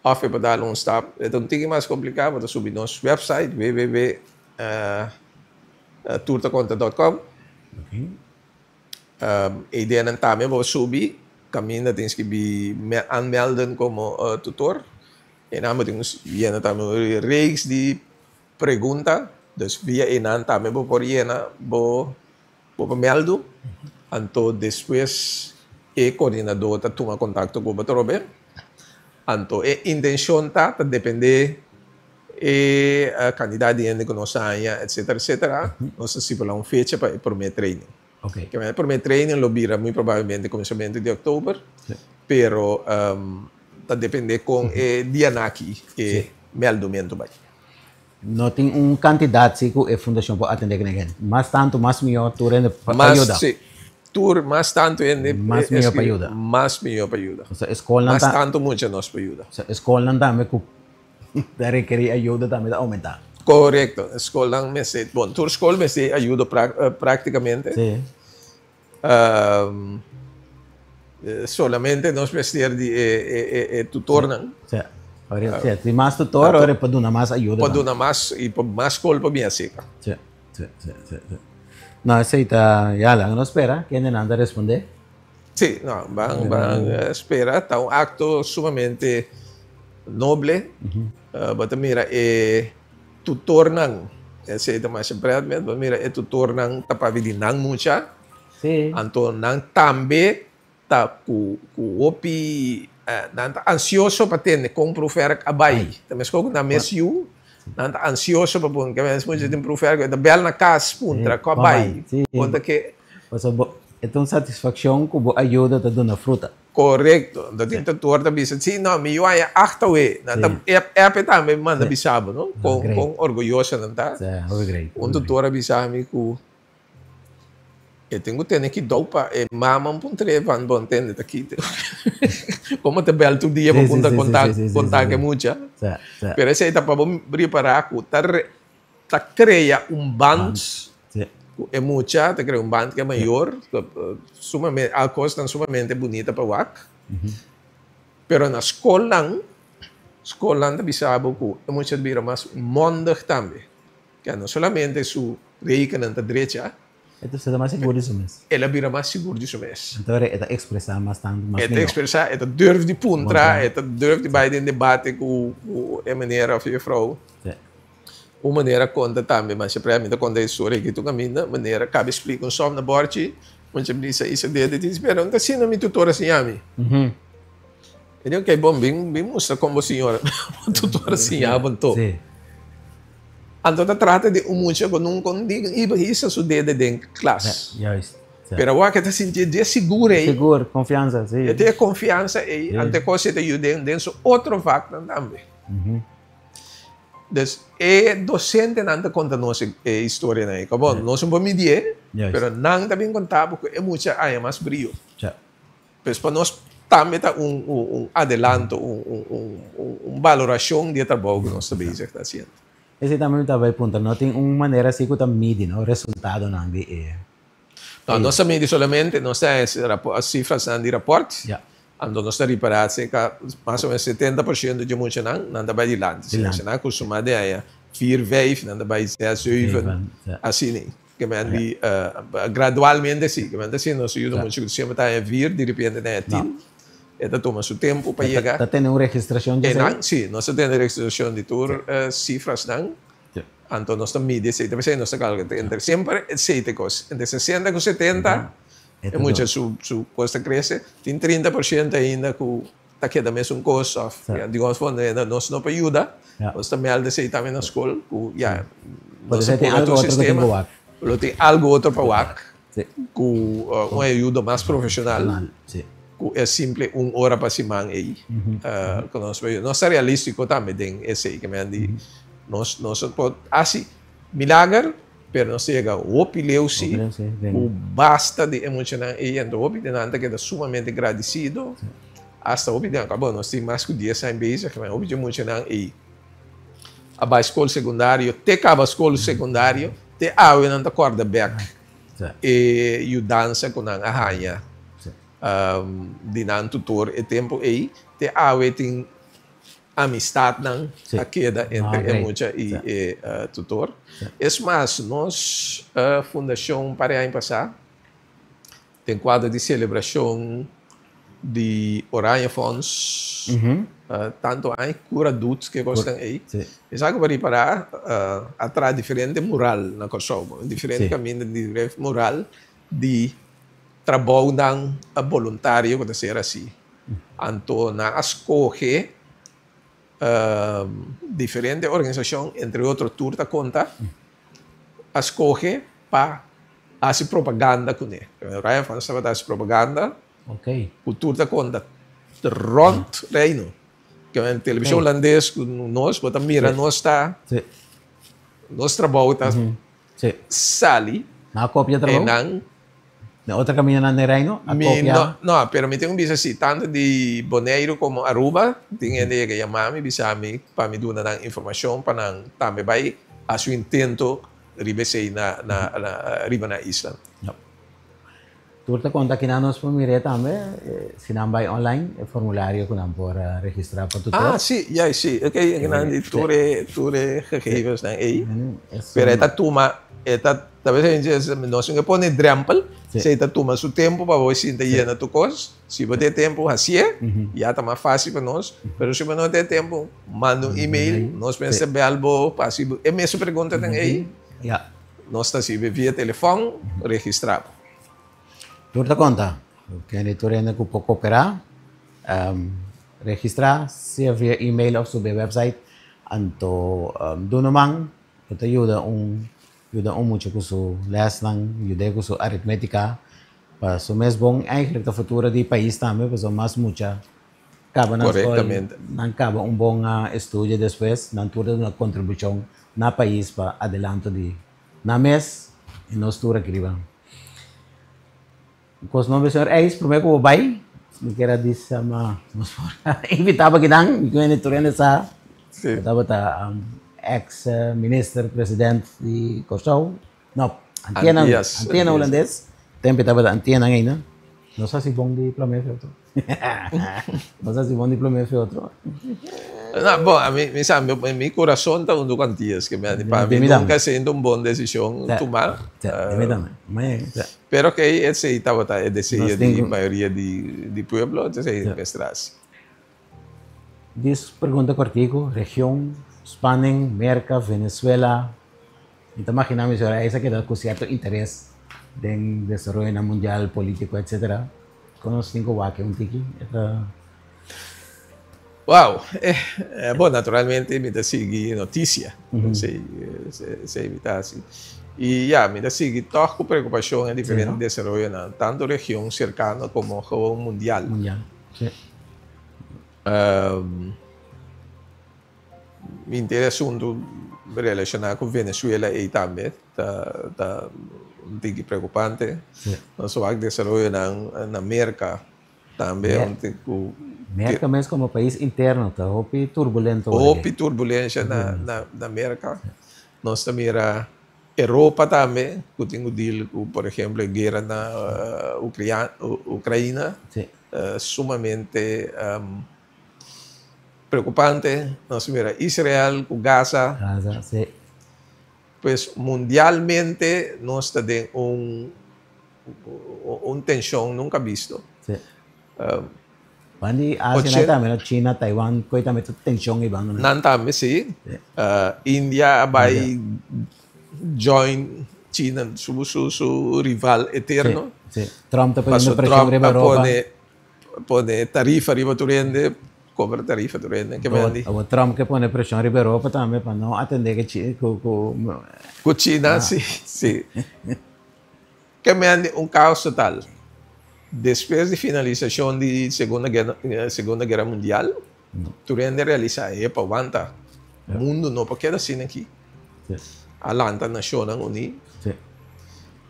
Of e por dal un stap, e ta un tiki mas kompliká, bo ta subi nos website www.turtakonta dot com. E ideanan tambe bo subi, kaminda tin skibi aanmelden komo tutor. Einan bo tin yena tambe un reeks di pregunta, dus via einan tambe bo por yena bo Bo pa mèldu, anto despues e koordinadó ta tuma kontakto ku bo atrobe. Anto e intenshon ta, ta dependé e kantidat di hende ku nos haña, etsetera, etsetera, nos ta stipulá un fecha pa e promé training. Ke men e promé training lo bira muy probablemente kuminsamentu di òktober, pero ta dependé kon e dianan aki e mèldumentu bai. No tin un kantidat si ku e fundashon por atendé ku hende. Mas tantu mas mihó tur hende pa yuda. Si, tur mas tantu hende mas mihó pa yuda. Mas mihó pa yuda. Osea e skolnan mas tantu mucha nos por yuda. Osea e skolnan tambe ku ta rekerí ayuda tambe ta oumentá. Korekto, e skolnan mester, bon tur skol mester ayuda praktikamente. Si. Solamente nos mester di e tutornan. Si, ora si mas tutor ora por duna mas ayuda. Por duna mas y por mas skol por bin aserka. Si, si, si, si. No, esei ta, ya, laga nos spera kendenan ta responde. Si, no, ban, ban spera. Ta un acto sumamente noble. Bo ta mira e tutornan, esei ta masha pret mes, bo ta mira e tutornan ta papia di nan mucha. Anto nan tambe ta ku ku hopi nan ta ansioso pa tende kon proefwerk a bai. Ta meskos ku nan mes yu, nan ta ansioso pa puntra. Ke mes mucha tin proefwerk, e ta bèl na kas puntra kon a bai. Kon ta ke. Pasobra bo e ta un satisfakshon ku bo ayuda ta duna fruta. Korekto. Anto tin tutor ta bisa, si no, mi yu haña acht awe. Nan ta app app e tambe manda bisa bo, no? Kon kon orguyoso nan ta. Un tutor a bisa mi ku E tin ku tene kidou pa e mama un puntr'é van bon tende ta kite. Komo ta bèl tur dia pa puntra konta konta ku e mucha. Pero esei ta pa bo ripará ku ta ta krea un band ku e mucha, ta krea un band ku e mayor, sumamente al kosnan sumamente bunita pa wak. Pero na skolnan, skolnan ta bisa bo ku e mucha ta bira mas mondig tambe. Ya no solamente su rekennan ta drecha. E ta seta mas sigur di su mes. El a bira mas sigur di su mes. Anto e ta expresa mas tantu, mas mihó. E ta expresa, e ta durf di puntra, e ta durf di bai den debate ku e meneer of juffrouw. Sí. Un manera a konta tambe, masha prè mi ta konta e historia aki tur kaminda, manera a kaba splika un sòm na bòrchi, mucha bisa isa dede di pero no ta asina mi tutor a siña mi. E di ok bon bin bin mustra kon bo siñora bo tutor a siña bo anto. Sí. Anto ta trata di un mucha ku nunka un di iba hisa su dede den klas. Juist. Pero awor ke ta sinti e dje sigur ei. Sigur, konfiansa, si. E tin e konfiansa ei, anto e kos ei ta yuda den den su otro vaknan tambe. Dus e dosentenan ta konta nos e historianan ei. Kòbò nos no por midié, pero nan ta bin konta bo ku e mucha a haña mas brio. Pues pa nos tambe ta un un adelanto, un un un balorashon di e trabou ku nos ta bezig ta hasiendo. Esei tambe mi ta bai puntra, no tin un manera asi ku ta midi no resultadonan di e. No, nos ta midi solamente, nos ta hasi sifrasnan di rapòrt, anto nos ta ripará serka mas o menos 70% di e muchanan, nan ta bai dilanti. Si nan a kustumá di haña vier, vijf, nan ta bai zes, zeven, asina. Ke men di gradualmente si, ke men ta haciendo nos yuda mucho ku siempre ta haña vier, di repente ta haña tin. E ta tuma su tempu pa yega. Ta tene un registracion di esei? Si, nos ta tene registracion di tur cifrasnan. Anto nos ta midi esei, ta p'esei nos ta calcula entre semper esei ta e cos, entre 60 ku 70 e mucha su cos ta crece, tin 30% ainda ku ta keda mesun kos of di nos forma nos no por yuda, nos ta meld esei tambe na skol ku ya nos a pone otro sistema, lo tin algu otro pa wak ku un ayudo mas profeshonal ku e simple un ora pa siman ei ku nos por yuda. Nos ta realístiko tambe den esei ke men di nos nos por hasi milager pero nos ta yega hopi leu si ku basta di e muchanan ei anto hopi di nan ta keda sumamente gradisido. Hasta hopi den abo nos tin mas ku dies aña bezig, ma hopi dje muchanan ei a bai skol sekundario, te kaba skol sekundario, te awe nan ta kòrda bèk e yudansa ku nan a haña di nan tutor e tempu ei, te awe tin amistatnan a keda entre e mucha i e tutor. Es mas, nos fundashon un par di aña pasá Den kuadro di selebrashon di Oranje Fonds, tantu aña kura dut ke kosnan ei. Mi sa ku bo ripará a traha diferente mural na Kòrsou, diferente kaminda di diferente mural di trabounan boluntario ku ta ser hasi. Anto nan a skohe diferente organisashon, entre otro Tur Ta Konta, a skohe pa. Hasi propaganda kuné. Oranje Fonds tabata hasi propaganda. Ku tur ta konta rònt Reino. Ke men televishon hulandes ku nos bo ta mira nos ta nos trabou ta sali. Nan a kopia trabou? E nan. Den otro kamindanan den Reino a kopia? No, pero mi tin ku bisa si, tantu di Boneiru komo Aruba tin hende yega yama mi bisa mi pa mi duna nan informashon pa nan tambe bai hasi un intento riba esei na riba nan isla. Tur ta konta kinan nos por mir'é tambe, si nan bai online, e formulario ku nan por registrá pa tutor. Ah, si, ya, si. Ok, kinan di tur e, tur e gegevensnan ei. Pero e ta tuma, e ta, ta bes nos tin ke pone drempel, si e ta tuma su tempu pa bo sinta yena tur kos. Si bo tin e tempu, hasié, ya ta mas fásil pa nos. Pero si bo no tin e tempu, manda un email, nos mester bèl bo pa hasi e mesun preguntanan ei. Nos ta hasié via telefòn, registrá bo. Tur ta konta. Kende tur hende ku por koperá, registrá sea via email òf subi e website. Anto duna man ku ta yuda un yuda un mucha ku su lèsnan, yud'é ku su aritmétika pa su mes bon. Eigentlik ta futuro di pais tambe pasobra mas mucha kaba nan skol, nan kaba un bon estudio despues nan tur ta duna kontribushon na pais pa adelanto di nan mes i nos tur aki riba. Kos nomber señor Eis, prome ku bo bai, mi kier a bisa ma nos por invitá bo akinan, mi kende tur hende sa, bo tabata ex minister president di Kòrsou, no, Antianan, Antianan Hulandes, tempu e tabata Antianan ainda. Nos hasi bon di plomé fe otro. Nos hasi bon di plomé fe otro. No, bon, ami, mi sa, mi kurason ta huntu ku Antias, ke mi pa mi nunka sinti un bon desishon tumá. Pero ke esei tabata e deseo di mayoria di pueblo, entonces ei mester hasi. Dis pregunta kòrtiku, region, spanning, Merka, Venezuela, Mi ta magina mi señora Eisa keda ku sierto interes den desaroyonan mundial, politico, etcetera. Kon nos tin ku wak e un tiki? E ta. Wow! Bon, naturalmente mi ta sigui notisia. Esei, esei mi ta hasi. I ya, mi ta sigui tòg ku preokupashon e diferente desaroyonan, tantu region serkano komo gewoon mundial. Mundial, si. Mi inter e asuntu relashoná ku Venezuela ei tambe ta ta un tiki preokupante. Nos a wak desaroyonan na Merka tambe un tiki ku. Merka mes komo pais interno ta hopi turbulento awor. Hopi turbulensha na na Merka. Nos ta mira Europa tambe ku tin ku deal ku por ehemplo e guera na Ukraina sumamente. Preocupante, nos mira Israel cu Gaza. Gaza, si. Pues mundialmente nos ta den un un tension nunca bisto. Si. Ban di Asia nan tambe no, China, Taiwan, cu tambe ta tension ei banda. Nan tambe si. India a bay join China, su su su rival eterno. Si, si. Trump ta poniendo presion riba Europa. Pone tarifa riba tur hende, kobra tarifa tur hende ke mendi. Awor Trump ke pone preshon riba Europa tambe pa no atende ke China ku ku. Ku China si si. Ke mendi un kaos total. Despues di finalisashon di segunda guera segunda guera mundial tur hende realisa epa wanta mundu no por keda asina aki. A lanta Nashonnan Uní.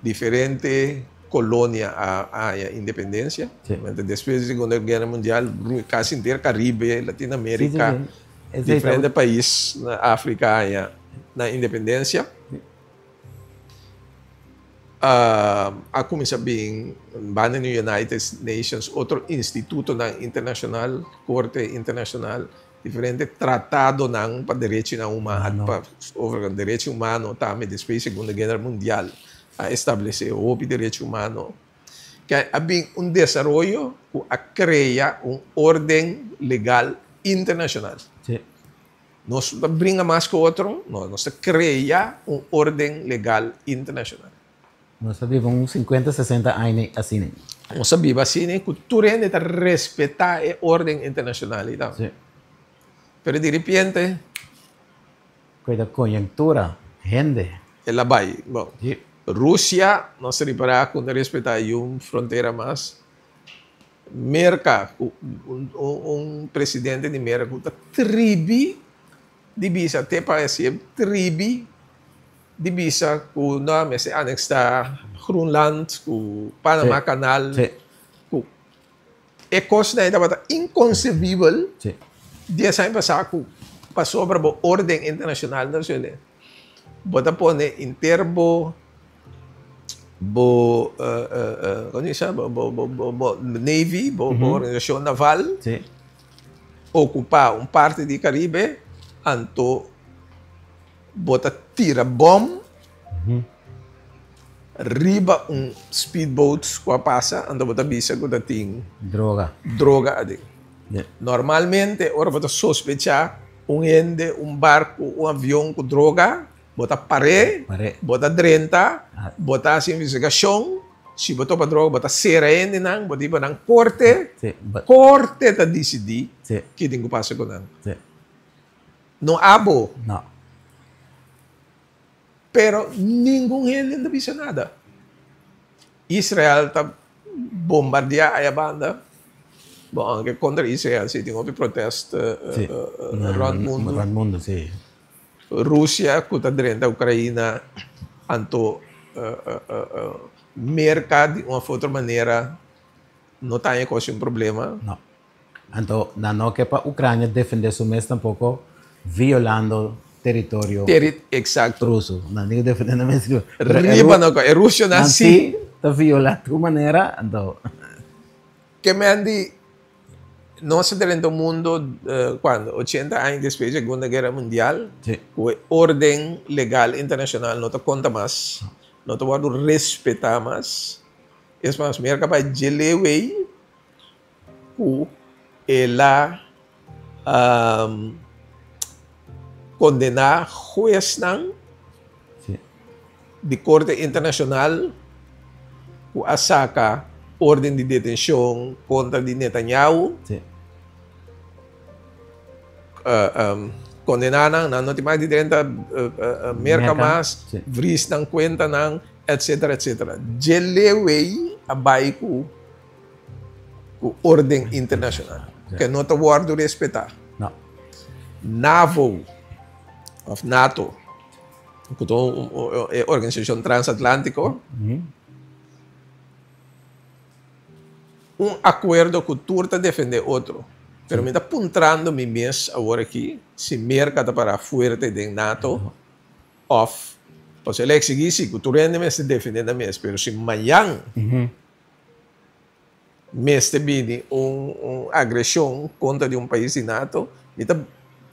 Diferente kolonia a haña independensia. Despues di Segunda Guera Mundial, kasi henter Karibe, Latinoamerika, diferente pais na Afrika a haña nan independensia. A kuminsá bin banda di United Nations otro institutonan internashonal, korte internashonal. Diferente tratadonan pa derechinan humano, pa over derechi humano tambe despues di Segunda Guera Mundial a establece hopi derechi humano. Ke a bin un desaroyo ku a krea un orden legal internashonal. Nos no ta bringa mas ku otro, no, nos ta krea un orden legal internashonal. Nos a biba un sinkuenta, sesenta aña asina. Nos a biba asina ku tur hende ta respetá e orden internashonal ei tambe. Pero di ripiente. Ku e ta konjuntura, hende. El a bai. Bon. Rusia, nos ta ripará ku no ta respetá yun frontera mas. Merka, ku un presidente di Merka ku ta tribi di bisa te pa hasié tribi di bisa ku no a mester aneksá Groenland ku Panama Canal ku e kosnan ei tabata inkonsebibel dies aña pasá ku pasobra bo orden internashonal ta suele. Bo ta pone inter bo bo como dice bo bo bo bo navy bo bo organisacion naval ocupa un parti di Caribe anto bo ta tira bom riba un speedboat cu a pasa anto bo ta bisa cu ta tin droga droga aden. Normalmente ora bo ta sospecha un hende, un barco, un avion cu droga, bo ta par'é, bo ta drenta, bo ta haci investigacion, si bo topa droga bo ta cera hendenan, bo ta hiba nan corte, corte ta dicidi ki tin cu pasa cu nan. No abo. Pero ningun hende no ta bisa nada. Israel ta bombardiá aya banda. Bon, aunke kontra Israel si tin hopi protest rònt mundu. Rònt mundu, si. Rusia ku ta drenta Ukraina, anto Merka di un òf otro manera no ta haña kos un problema. No. Anto nan no ke pa Ucrania defende su mes tampoco violando territorio Exacto. ruso. Nan tin ku defende nan mes. Pero e Riba no e rusonan nan si. si ta viola tur manera anto. Ke men di nos a drenta un mundo cuando 80 aña despues di Segunda Guera Mundial cu e orden legal internacional no ta conta mas, no ta wordo respeta mas. Es mas, Merca bai djele wey ku el a kondená huesnan di Korte Internashonal ku a saka orden di detenshon kontra di Netanyahu. Kondená nan, nan no tin mas di drenta Merka mas, vris nan kuentanan, etsetera, etsetera. Dje leu ei a bai ku. Ku orden internashonal ke no ta wòrdu respetá. No. NAVO òf NATO, ku ta un e organisashon transatlántiko, un akuerdo ku tur ta defendé otro. Pero mi ta puntrando mi mes awor aki si Merka ta pará fuerte den NATO òf pasobra el a eksigí si ku tur hende mester defendé nan mes, pero si mañan Mester bini un un agreshon kontra di un pais di nato, mi ta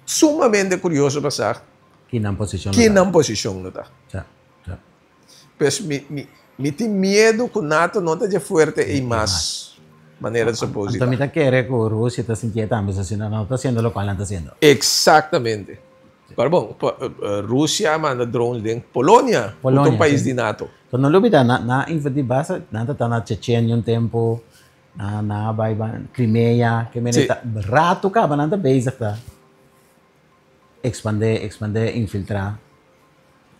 sumamente kurioso pa sa Ki nan posishon lo ki ta. nan posishon lo ta. Ja, ja. Pues mi mi mi tin miedu ku nato no ta dje fuerte ei mas manera ta supos di Anto ta. mi ta kere ku Rusia ta sintié tambe asina nan no ta hasiendo lokual nan ta hasiendo. Eksaktamente. Pero bon, Rusia a manda drones den Polonia, ku ta un pais di nato. Pero no lubida, nan a invadi basta, nan ta ta na Chechenia un tempu, nan a bai Crimea, ke mene ta ratu kaba nan ta bezig ta expande, expande, infiltra,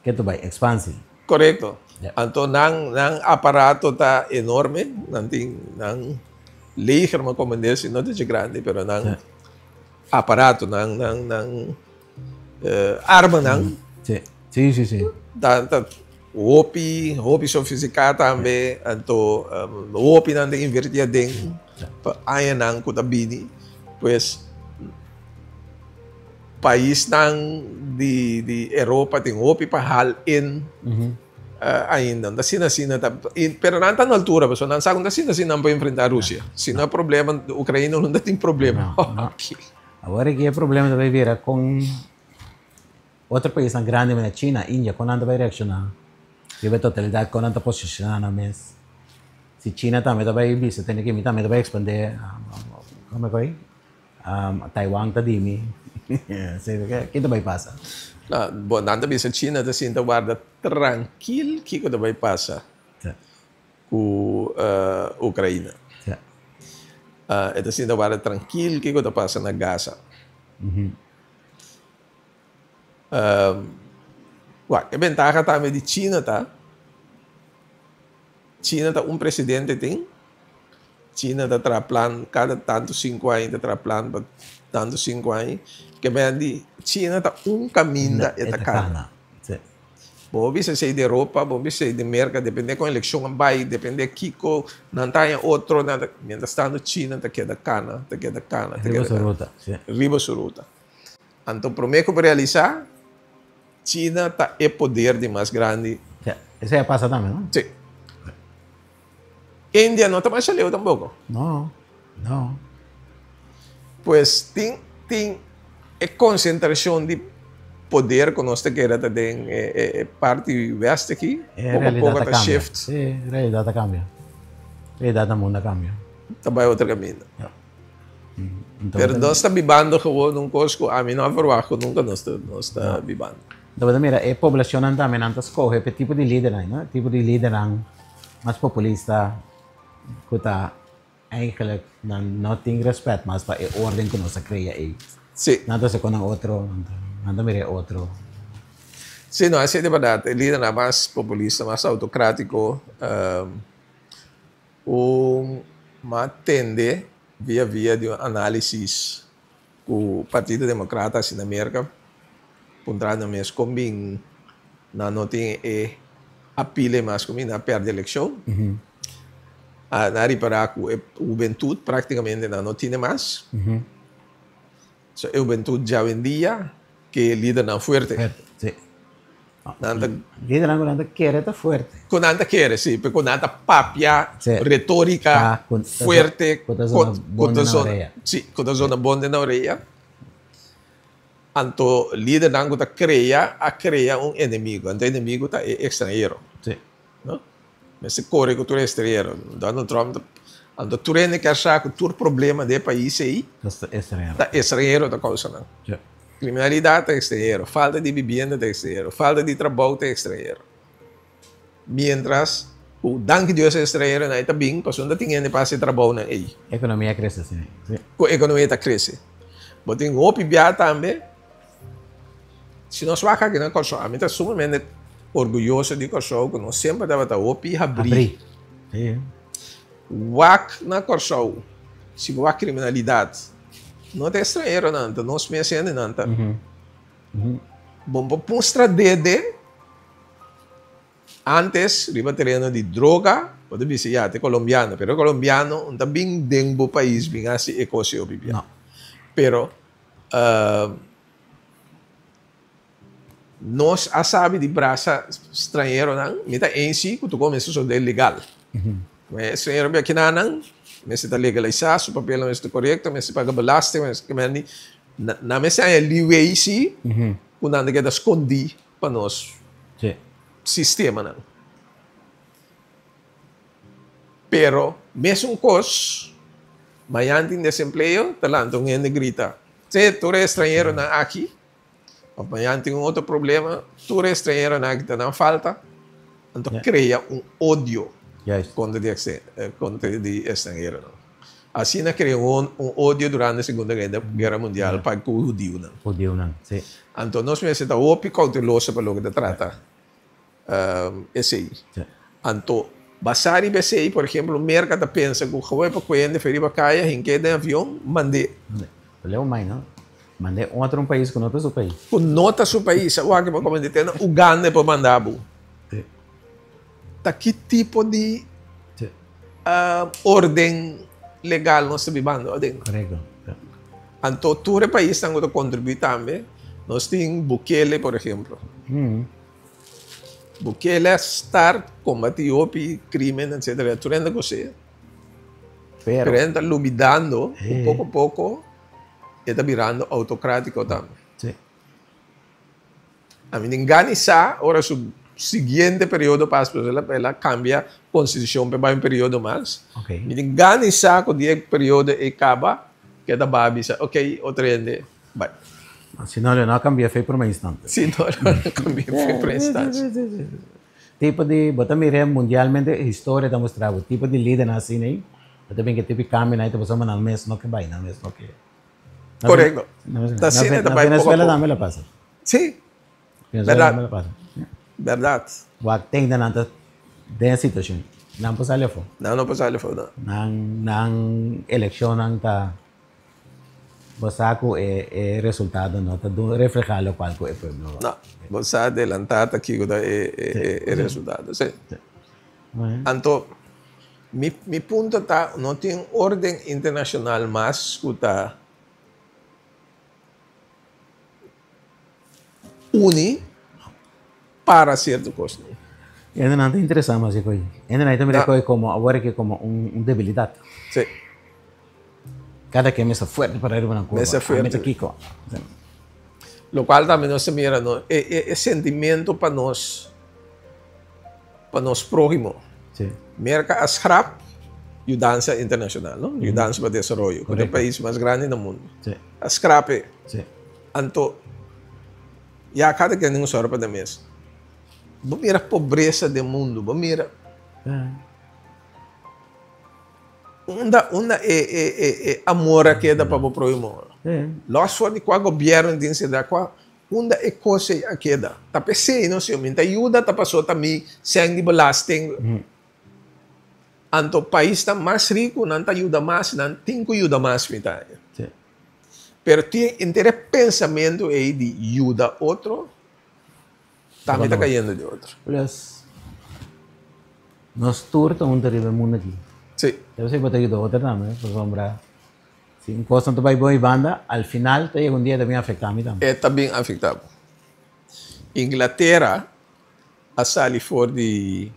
ke ta bai expansi. Korekto. Anto nan nan aparato ta enorme, nan tin nan leger, mi a komprende si no ta dje grandi, pero nan. Aparato nan nan nan armanan. Sí, sí, sí, sí. Ta ta hopi hopi sofisticá tambe anto hopi nan ta invertí aden pa añanan ku ta bini pues paisnan di di Europa tin hopi pa hal in Ainda no ta asina asina ta pero nan ta na altura pasobra nan sa ku no ta asina asina nan por enfrentá Rusia. Si no problema Ukraina no ta tin problema. No, no. Awor aki e problema ta bai bira kon otro paisnan grandi manera China, India kon nan ta bai reakshoná riba e totalidat kon nan ta posishoná nan mes. Si China tambe ta bai bisa tene ke mi tambe ta bai ekspandé kome ku ei? Taiwan ta di mi. Ke ta bai pasa? Bon, nan ta bisa China ta sinta warda trankil kiko ta bai pasa ku Ukraina. E ta sinta warda trankil kiko ta pasa na Gaza. Wak, e bentaha tambe di China ta. China ta un presidente tin. China ta traha plan kada tantu sinku aña ta traha plan pa tantu sinku aña. Ke men di China ta un kaminda e ta kana. Bo por bisa esei di Europa, bo por bisa esei di Merka, depende kon elekshon a bai, depende kiko nan ta haña otro, nan ta, mientras tanto China ta keda kana, ta keda kana, ta Riba keda su kana. ruta, si. Riba su ruta. Anto promé ku bo realisá, China ta e poder di mas grandi. Si, esei a pasa tambe, no? Si. India no ta masha leu tampoco. No, no. Pues tin tin e concentracion di poder cu nos ta kere ta den e e parti west aki, E poco a realidad poco ta ta cambia. shift. Si, e realidad ta cambia. Realidad na mundo a cambia. Ta bay otro caminda. Ja. Anto Pero nos ta bibando gewoon un cos cu ami no a verwacht cu nunca nos ta nos ta bibando. Anto bo ta mira e poblacionnan tambe nan ta scoge p'e tipo di lidernan, no? Tipo di lidernan mas populista ku ta eigenlijk nan no tin respet mas pa e orden ku nos a krea ei. Sí. Nan ta hasi kon nan otro, nan ta mira e otro. Sí, no, esei ta bèrdat. E lidernan mas populista, mas autokrátiko, un mas tende via via di un análisis ku Partido Demokrata hasi na Merka, puntra nan mes kon bin nan no tin e apile mas ku mi, nan a pèrdè elekshon. Nan a ripará ku e hubentut práktikamente nan no tine mas. So e hubentut djawendia ke lidernan fuerte. Sí. Nan ta Lidernan ku nan ta kere ta fuerte. Ku nan ta kere, sí, pero ku nan ta papia Sí. retórika Ta, ku ta fuerte, ku ta zona ku bon ta den nan zona, orea. sí, ku ta zona bon den nan orea. Anto lidernan ku ta krea a krea un enemigo, anto e enemigo ta e ekstranhero. Sí. No? Mester kore ku tur ekstranhero. Donald Trump ta, anto tur hende kier sa ku tur problema den e pais ei Ta ekstranhero. ta ekstranhero ta kousa nan. Sí. Kriminalidat ta ekstranhero, falta di bibienda ta ekstranhero, falta di trabou ta ekstranhero. Mientras ku danki Dios e estranheronan ei ta bin pasobra no ta tin hende pa hasi e trabounan ei. Ekonomia a krese asina. Sí. Ku ekonomia ta krese. Bo tin hopi bia tambe, si nos wak aki na Kòrsou, ami ta sumamente orguyoso di Kòrsou ku nos semper tabata hopi habrí. Habrí. Sí. Wak na Kòrsou, si bo wak kriminalidat, no ta estranheronan, ta nos mes hendenan ta. Bo por mustra dede. Antes riba tereno di droga bo ta bisa ya ta e colombiano pero e colombiano no ta bin den bo pais bin haci e cos yo bibia No. pero nos a sabi di brasa stranheronan mi ta ensi cu tu cuminsa so den legal e stranhero bia kinanan mester ta legalisa su papelnan mester ta corecto mester paga belasting mester nan mester haña leeway si cu nan ta keda scondi pa nos sistemanan. Pero mesun kos, mañan tin desempleo, ta lanta un hende grita, Tse, tur e estranheronan aki, òf mañan tin un otro problema, tur e estranheronan aki ta nan falta, anto krea un odio kontra di kontra di estranheronan. Asina krea un odio durante Segunda Guera Mundial pa ku hudiunan. Hudiunan, si. Anto nos mester ta hopi kouteloso pa loke ta trata esei. Anto, basá riba esei, por ehemplo, Merka ta pensa ku gewoon pa koe hende for riba kaya, hink'é den avion, mand'é. Leu mai, no? Mand'é otro un pais ku no ta su pais. Ku no ta su pais. Awor aki bo a komenta te na Uganda e por manda bo. Ta ki tipo di orden legal nos ta bibando aden? Korekto. Anto tur e paisnan ku ta kontribuí tambe, nos tin Bukele por ehemplo. Bukele a start kombatí hopi krimen etcetera, tur hende kos'é. Pero hende ta lubidando ku poko poko e ta birando outokratiko tambe. Ami tin gana sa ora su siguiente periodo pasa pasobra el a cambia constitucion pa e bai un periodo mas. Mi tin gana sa cu di e periodo ey caba ke ta bai bisa ok otro hende bai. Si no lo no a cambia fe prome instante. Si no lo no a cambia fe prome instante. Tipo di bo ta mira mundialmente historia ta mustra bo tipo di lidernan asina ey bo ta bin ke tipo di cambionan ey ta pasobra nan mes no ke bai nan mes no ke. Correcto. Ta asina ta bai poco a poco. Na Venezuela tambe lo pasa. Sí. Venezuela tambe lo pasa. Berdad. Wak tende nan ta den e situacion. Nan por sali afó. Nan no por sali afó, no. Nan, nan elekshonnan ta bo sa ku e e resultado no ta reflehá lokual ku e pueblo. No, bo sa adelantá ta kiko ta e e e resultado, sí. Anto mi mi punto ta no tin orden internashonal mas ku ta uni para sierto kosnan. Hendenan ta interesá mas e koi. Hendenan ta mira e koi komo awor aki komo un debilidat. Sí. Kada ken mester fuerte para riba nan kurpa. Mester fuerte. Ami ta kiko. Lokual tambe nos ta mira no e e e sentimentu pa nos pa nos próhimo. Sí. Merka a schrap yudansa internashonal no, yudansa pa desaroyo ku ta e pais mas grandi na mundu. Sí. A scrap e. Sí. Anto ya kada ken tin un sòru pa nan mes. Bo mira pobresa den mundu, bo mira unda unda e e e e amor a keda pa bo próhimo. Lòs for di kua gobièrnu tin seda kua unda e kos ei a keda. Ta p'esei no señor, mi ta yuda ta paso ta mi sèn di belasting. Anto paisnan mas riku nan ta yuda mas, nan tin ku yuda mas mi ta haña. Pero tin henter e pensamentu ei di yuda otro tambe ta kayendo di otro. Plus, nos tur ta huntu riba e mundu aki. Sí. Debe ser bo ta yuda otro tambe, pasobra si un kos no ta bai bon e banda, al final ta yega un dia ta bin afektá mi tambe. E ta bin afektá bo. Inglatera a sali for di.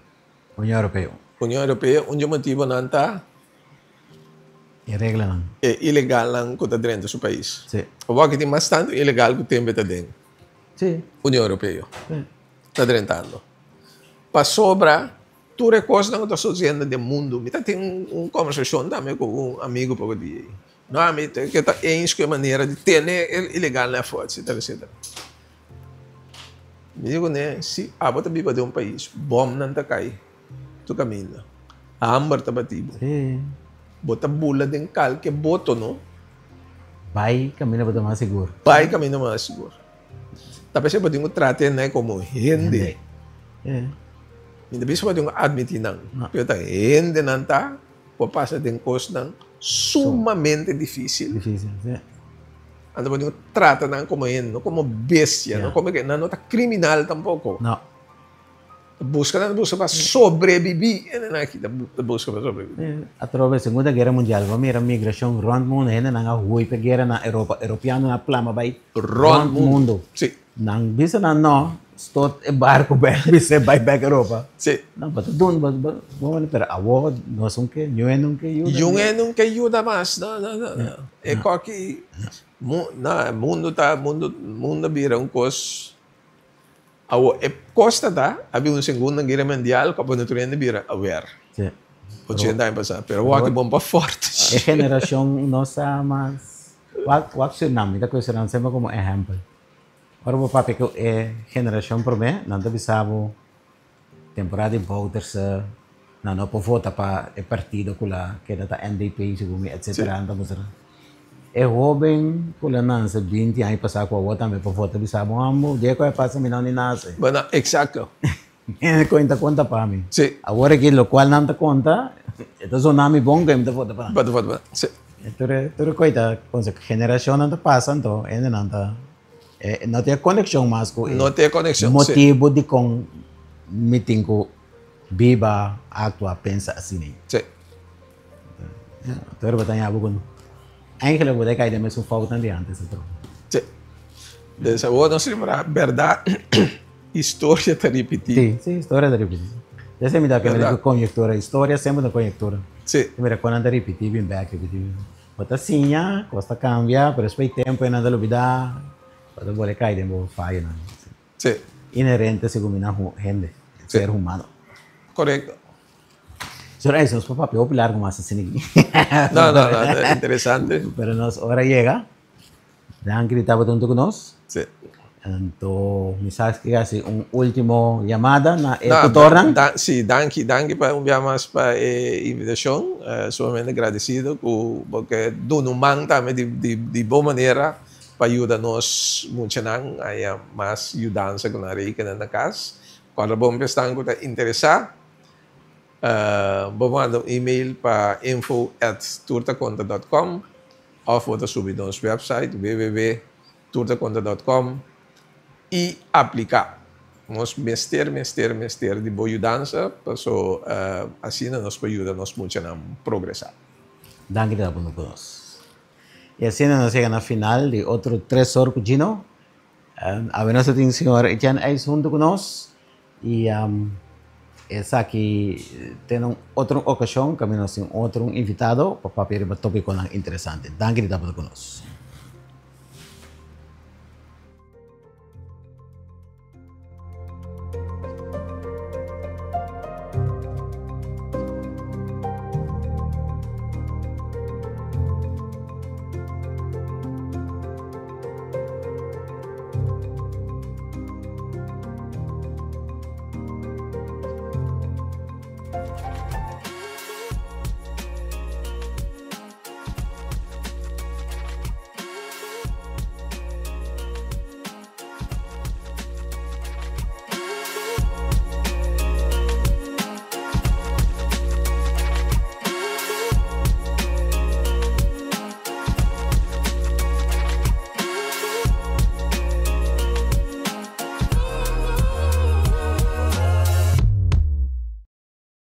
Union Europeo. Union Europeo, un dje motibonan ta. E reglanan. E ilegalnan ku ta drenta su pais. Sí. Awor aki tin mas tantu ilegal ku tembe ta den. Sí. Union Europeo. Sí. Ta drentando. Pasobra tur e kosnan ku ta sucediendo den mundu, mi ta tin un kombersashon tambe ku un amigu poko dia ei. No, ami ke ta eens ku e manera di tene e ilegalnan afó, etsetera, etsetera. Mi di kuné, si abo ta biba den un pais, bòmnan ta kai tur kaminda, hamber ta bati bo, bo ta bula den kalke boto, no? Bai kaminda bo ta mas sigur. Bai kaminda bo mas sigur. Ta p'esei bo tin ku trata e komo hende. Mi ta bisa bo tin ku admití nan, pero ta hendenan ta ku a pasa den kosnan sumamente difísil. Difísil, sí. Anto bo tin ku trata nan komo hende, no komo bestia, no komo ke, nan no ta kriminal tampoko. No. Ta buska nan ta buska pa sobrebibí, hendenan aki ta buska pa sobrebibí. Atrobe Segunda Guera Mundial bo mira migrashon rònt mundu, hendenan a hui pa e guera na Europa, europeanonan a plama bai rònt mundu. Sí. Nan bisa nan no, stot e barco bek bisa bai bek Europa. Sí. No, bo ta dun, bo, bo, bo, pero awo nos un ke, niun hende un ke yuda. Niun hende un ke yuda mas, no, no, no, no. E koki, mu, no, mundo ta, mundo, mundo a bira un kos, awo e kos ta ta, a bin un segunda guera mundial ku a pone tur hende bira aware. Sí. 80 aña pasá, pero awo aki bon pa forte. E generashon no sa mas, wak, wak Surinam, mi ta kohe Surinam semper komo ehèmpel. Ora bo papia ku e generashon promé, nan ta bisa bo temporada di Bouterse, nan no por vota pa e partido ku la keda ta NDP segun mi etsetera. Nan ta mustra e hóben ku la nanse binti aña pasá ku awor tambe por vota bisa bo ambo dia ku a pasa mi no ni nase. Bueno, eksakto. E konta konta pa mi. Sí. Awor aki lokual nan ta konta e ta zona mi bon ku mi ta vota pa nan. Bo ta vota pa nan, sí. Tur tur koi ta generashonnan ta pasa anto hendenan ta. No tin e konekshon mas ku e No tin e konekshon, si. Motibu dikon mi tin ku biba, aktua, pensa asina. Si. Tur bo ta ña bo ku eigenlijk bo ta kai den mesun foutnan di antes atrobe. Si. Des awor nos ripará bèrdat historia ta ripití. Si, si, historia ta ripití. Esei mi ta kere ku konjektura. Historia semper ta konjektura. Si. Mira kon nan ta ripití bin bèk, ripití bin bèk. Bo ta siña, kos ta kambia, pero despues di tempu e nan ta lubidá, bo ta bole kai den bo fayonan. Sí. Inherente segun mi na hende, ser humano. Korekto. Señor Eis, nos por papia hopi largu mas asina aki. No, no, no, ta interesante. Pero nos ora yega. Danki di tabata huntu ku nos. Sí. Anto mi sa ke hasi un ultimo yamada na e tutornan. Sí, danki, danki pa un bia mas pa e invitashon. Sumamente gradesido ku bo ke duna un man tambe di di bo manera pa yuda nos muchanan haña mas yudansa ku nan reken na kas. Kòrda bon pa esnan ku ta interesá. Bo manda un e-mail pa info@turtaconta.com òf bo ta subi nos website www.turtaconta.com i apliká. Nos mester, mester, mester di bo yudansa, paso asina nos por yuda nos muchanan progresá. Danki di tabata ku nos. I asina nos yega na final di otro 3 Or ku Gino. Awe nos tin señor Etienne Ijs huntu ku nos i esaki tin un otro okashon kaminda nos tin otro invitado pa papia riba tópikonan interesante. Danki di tabata ku nos.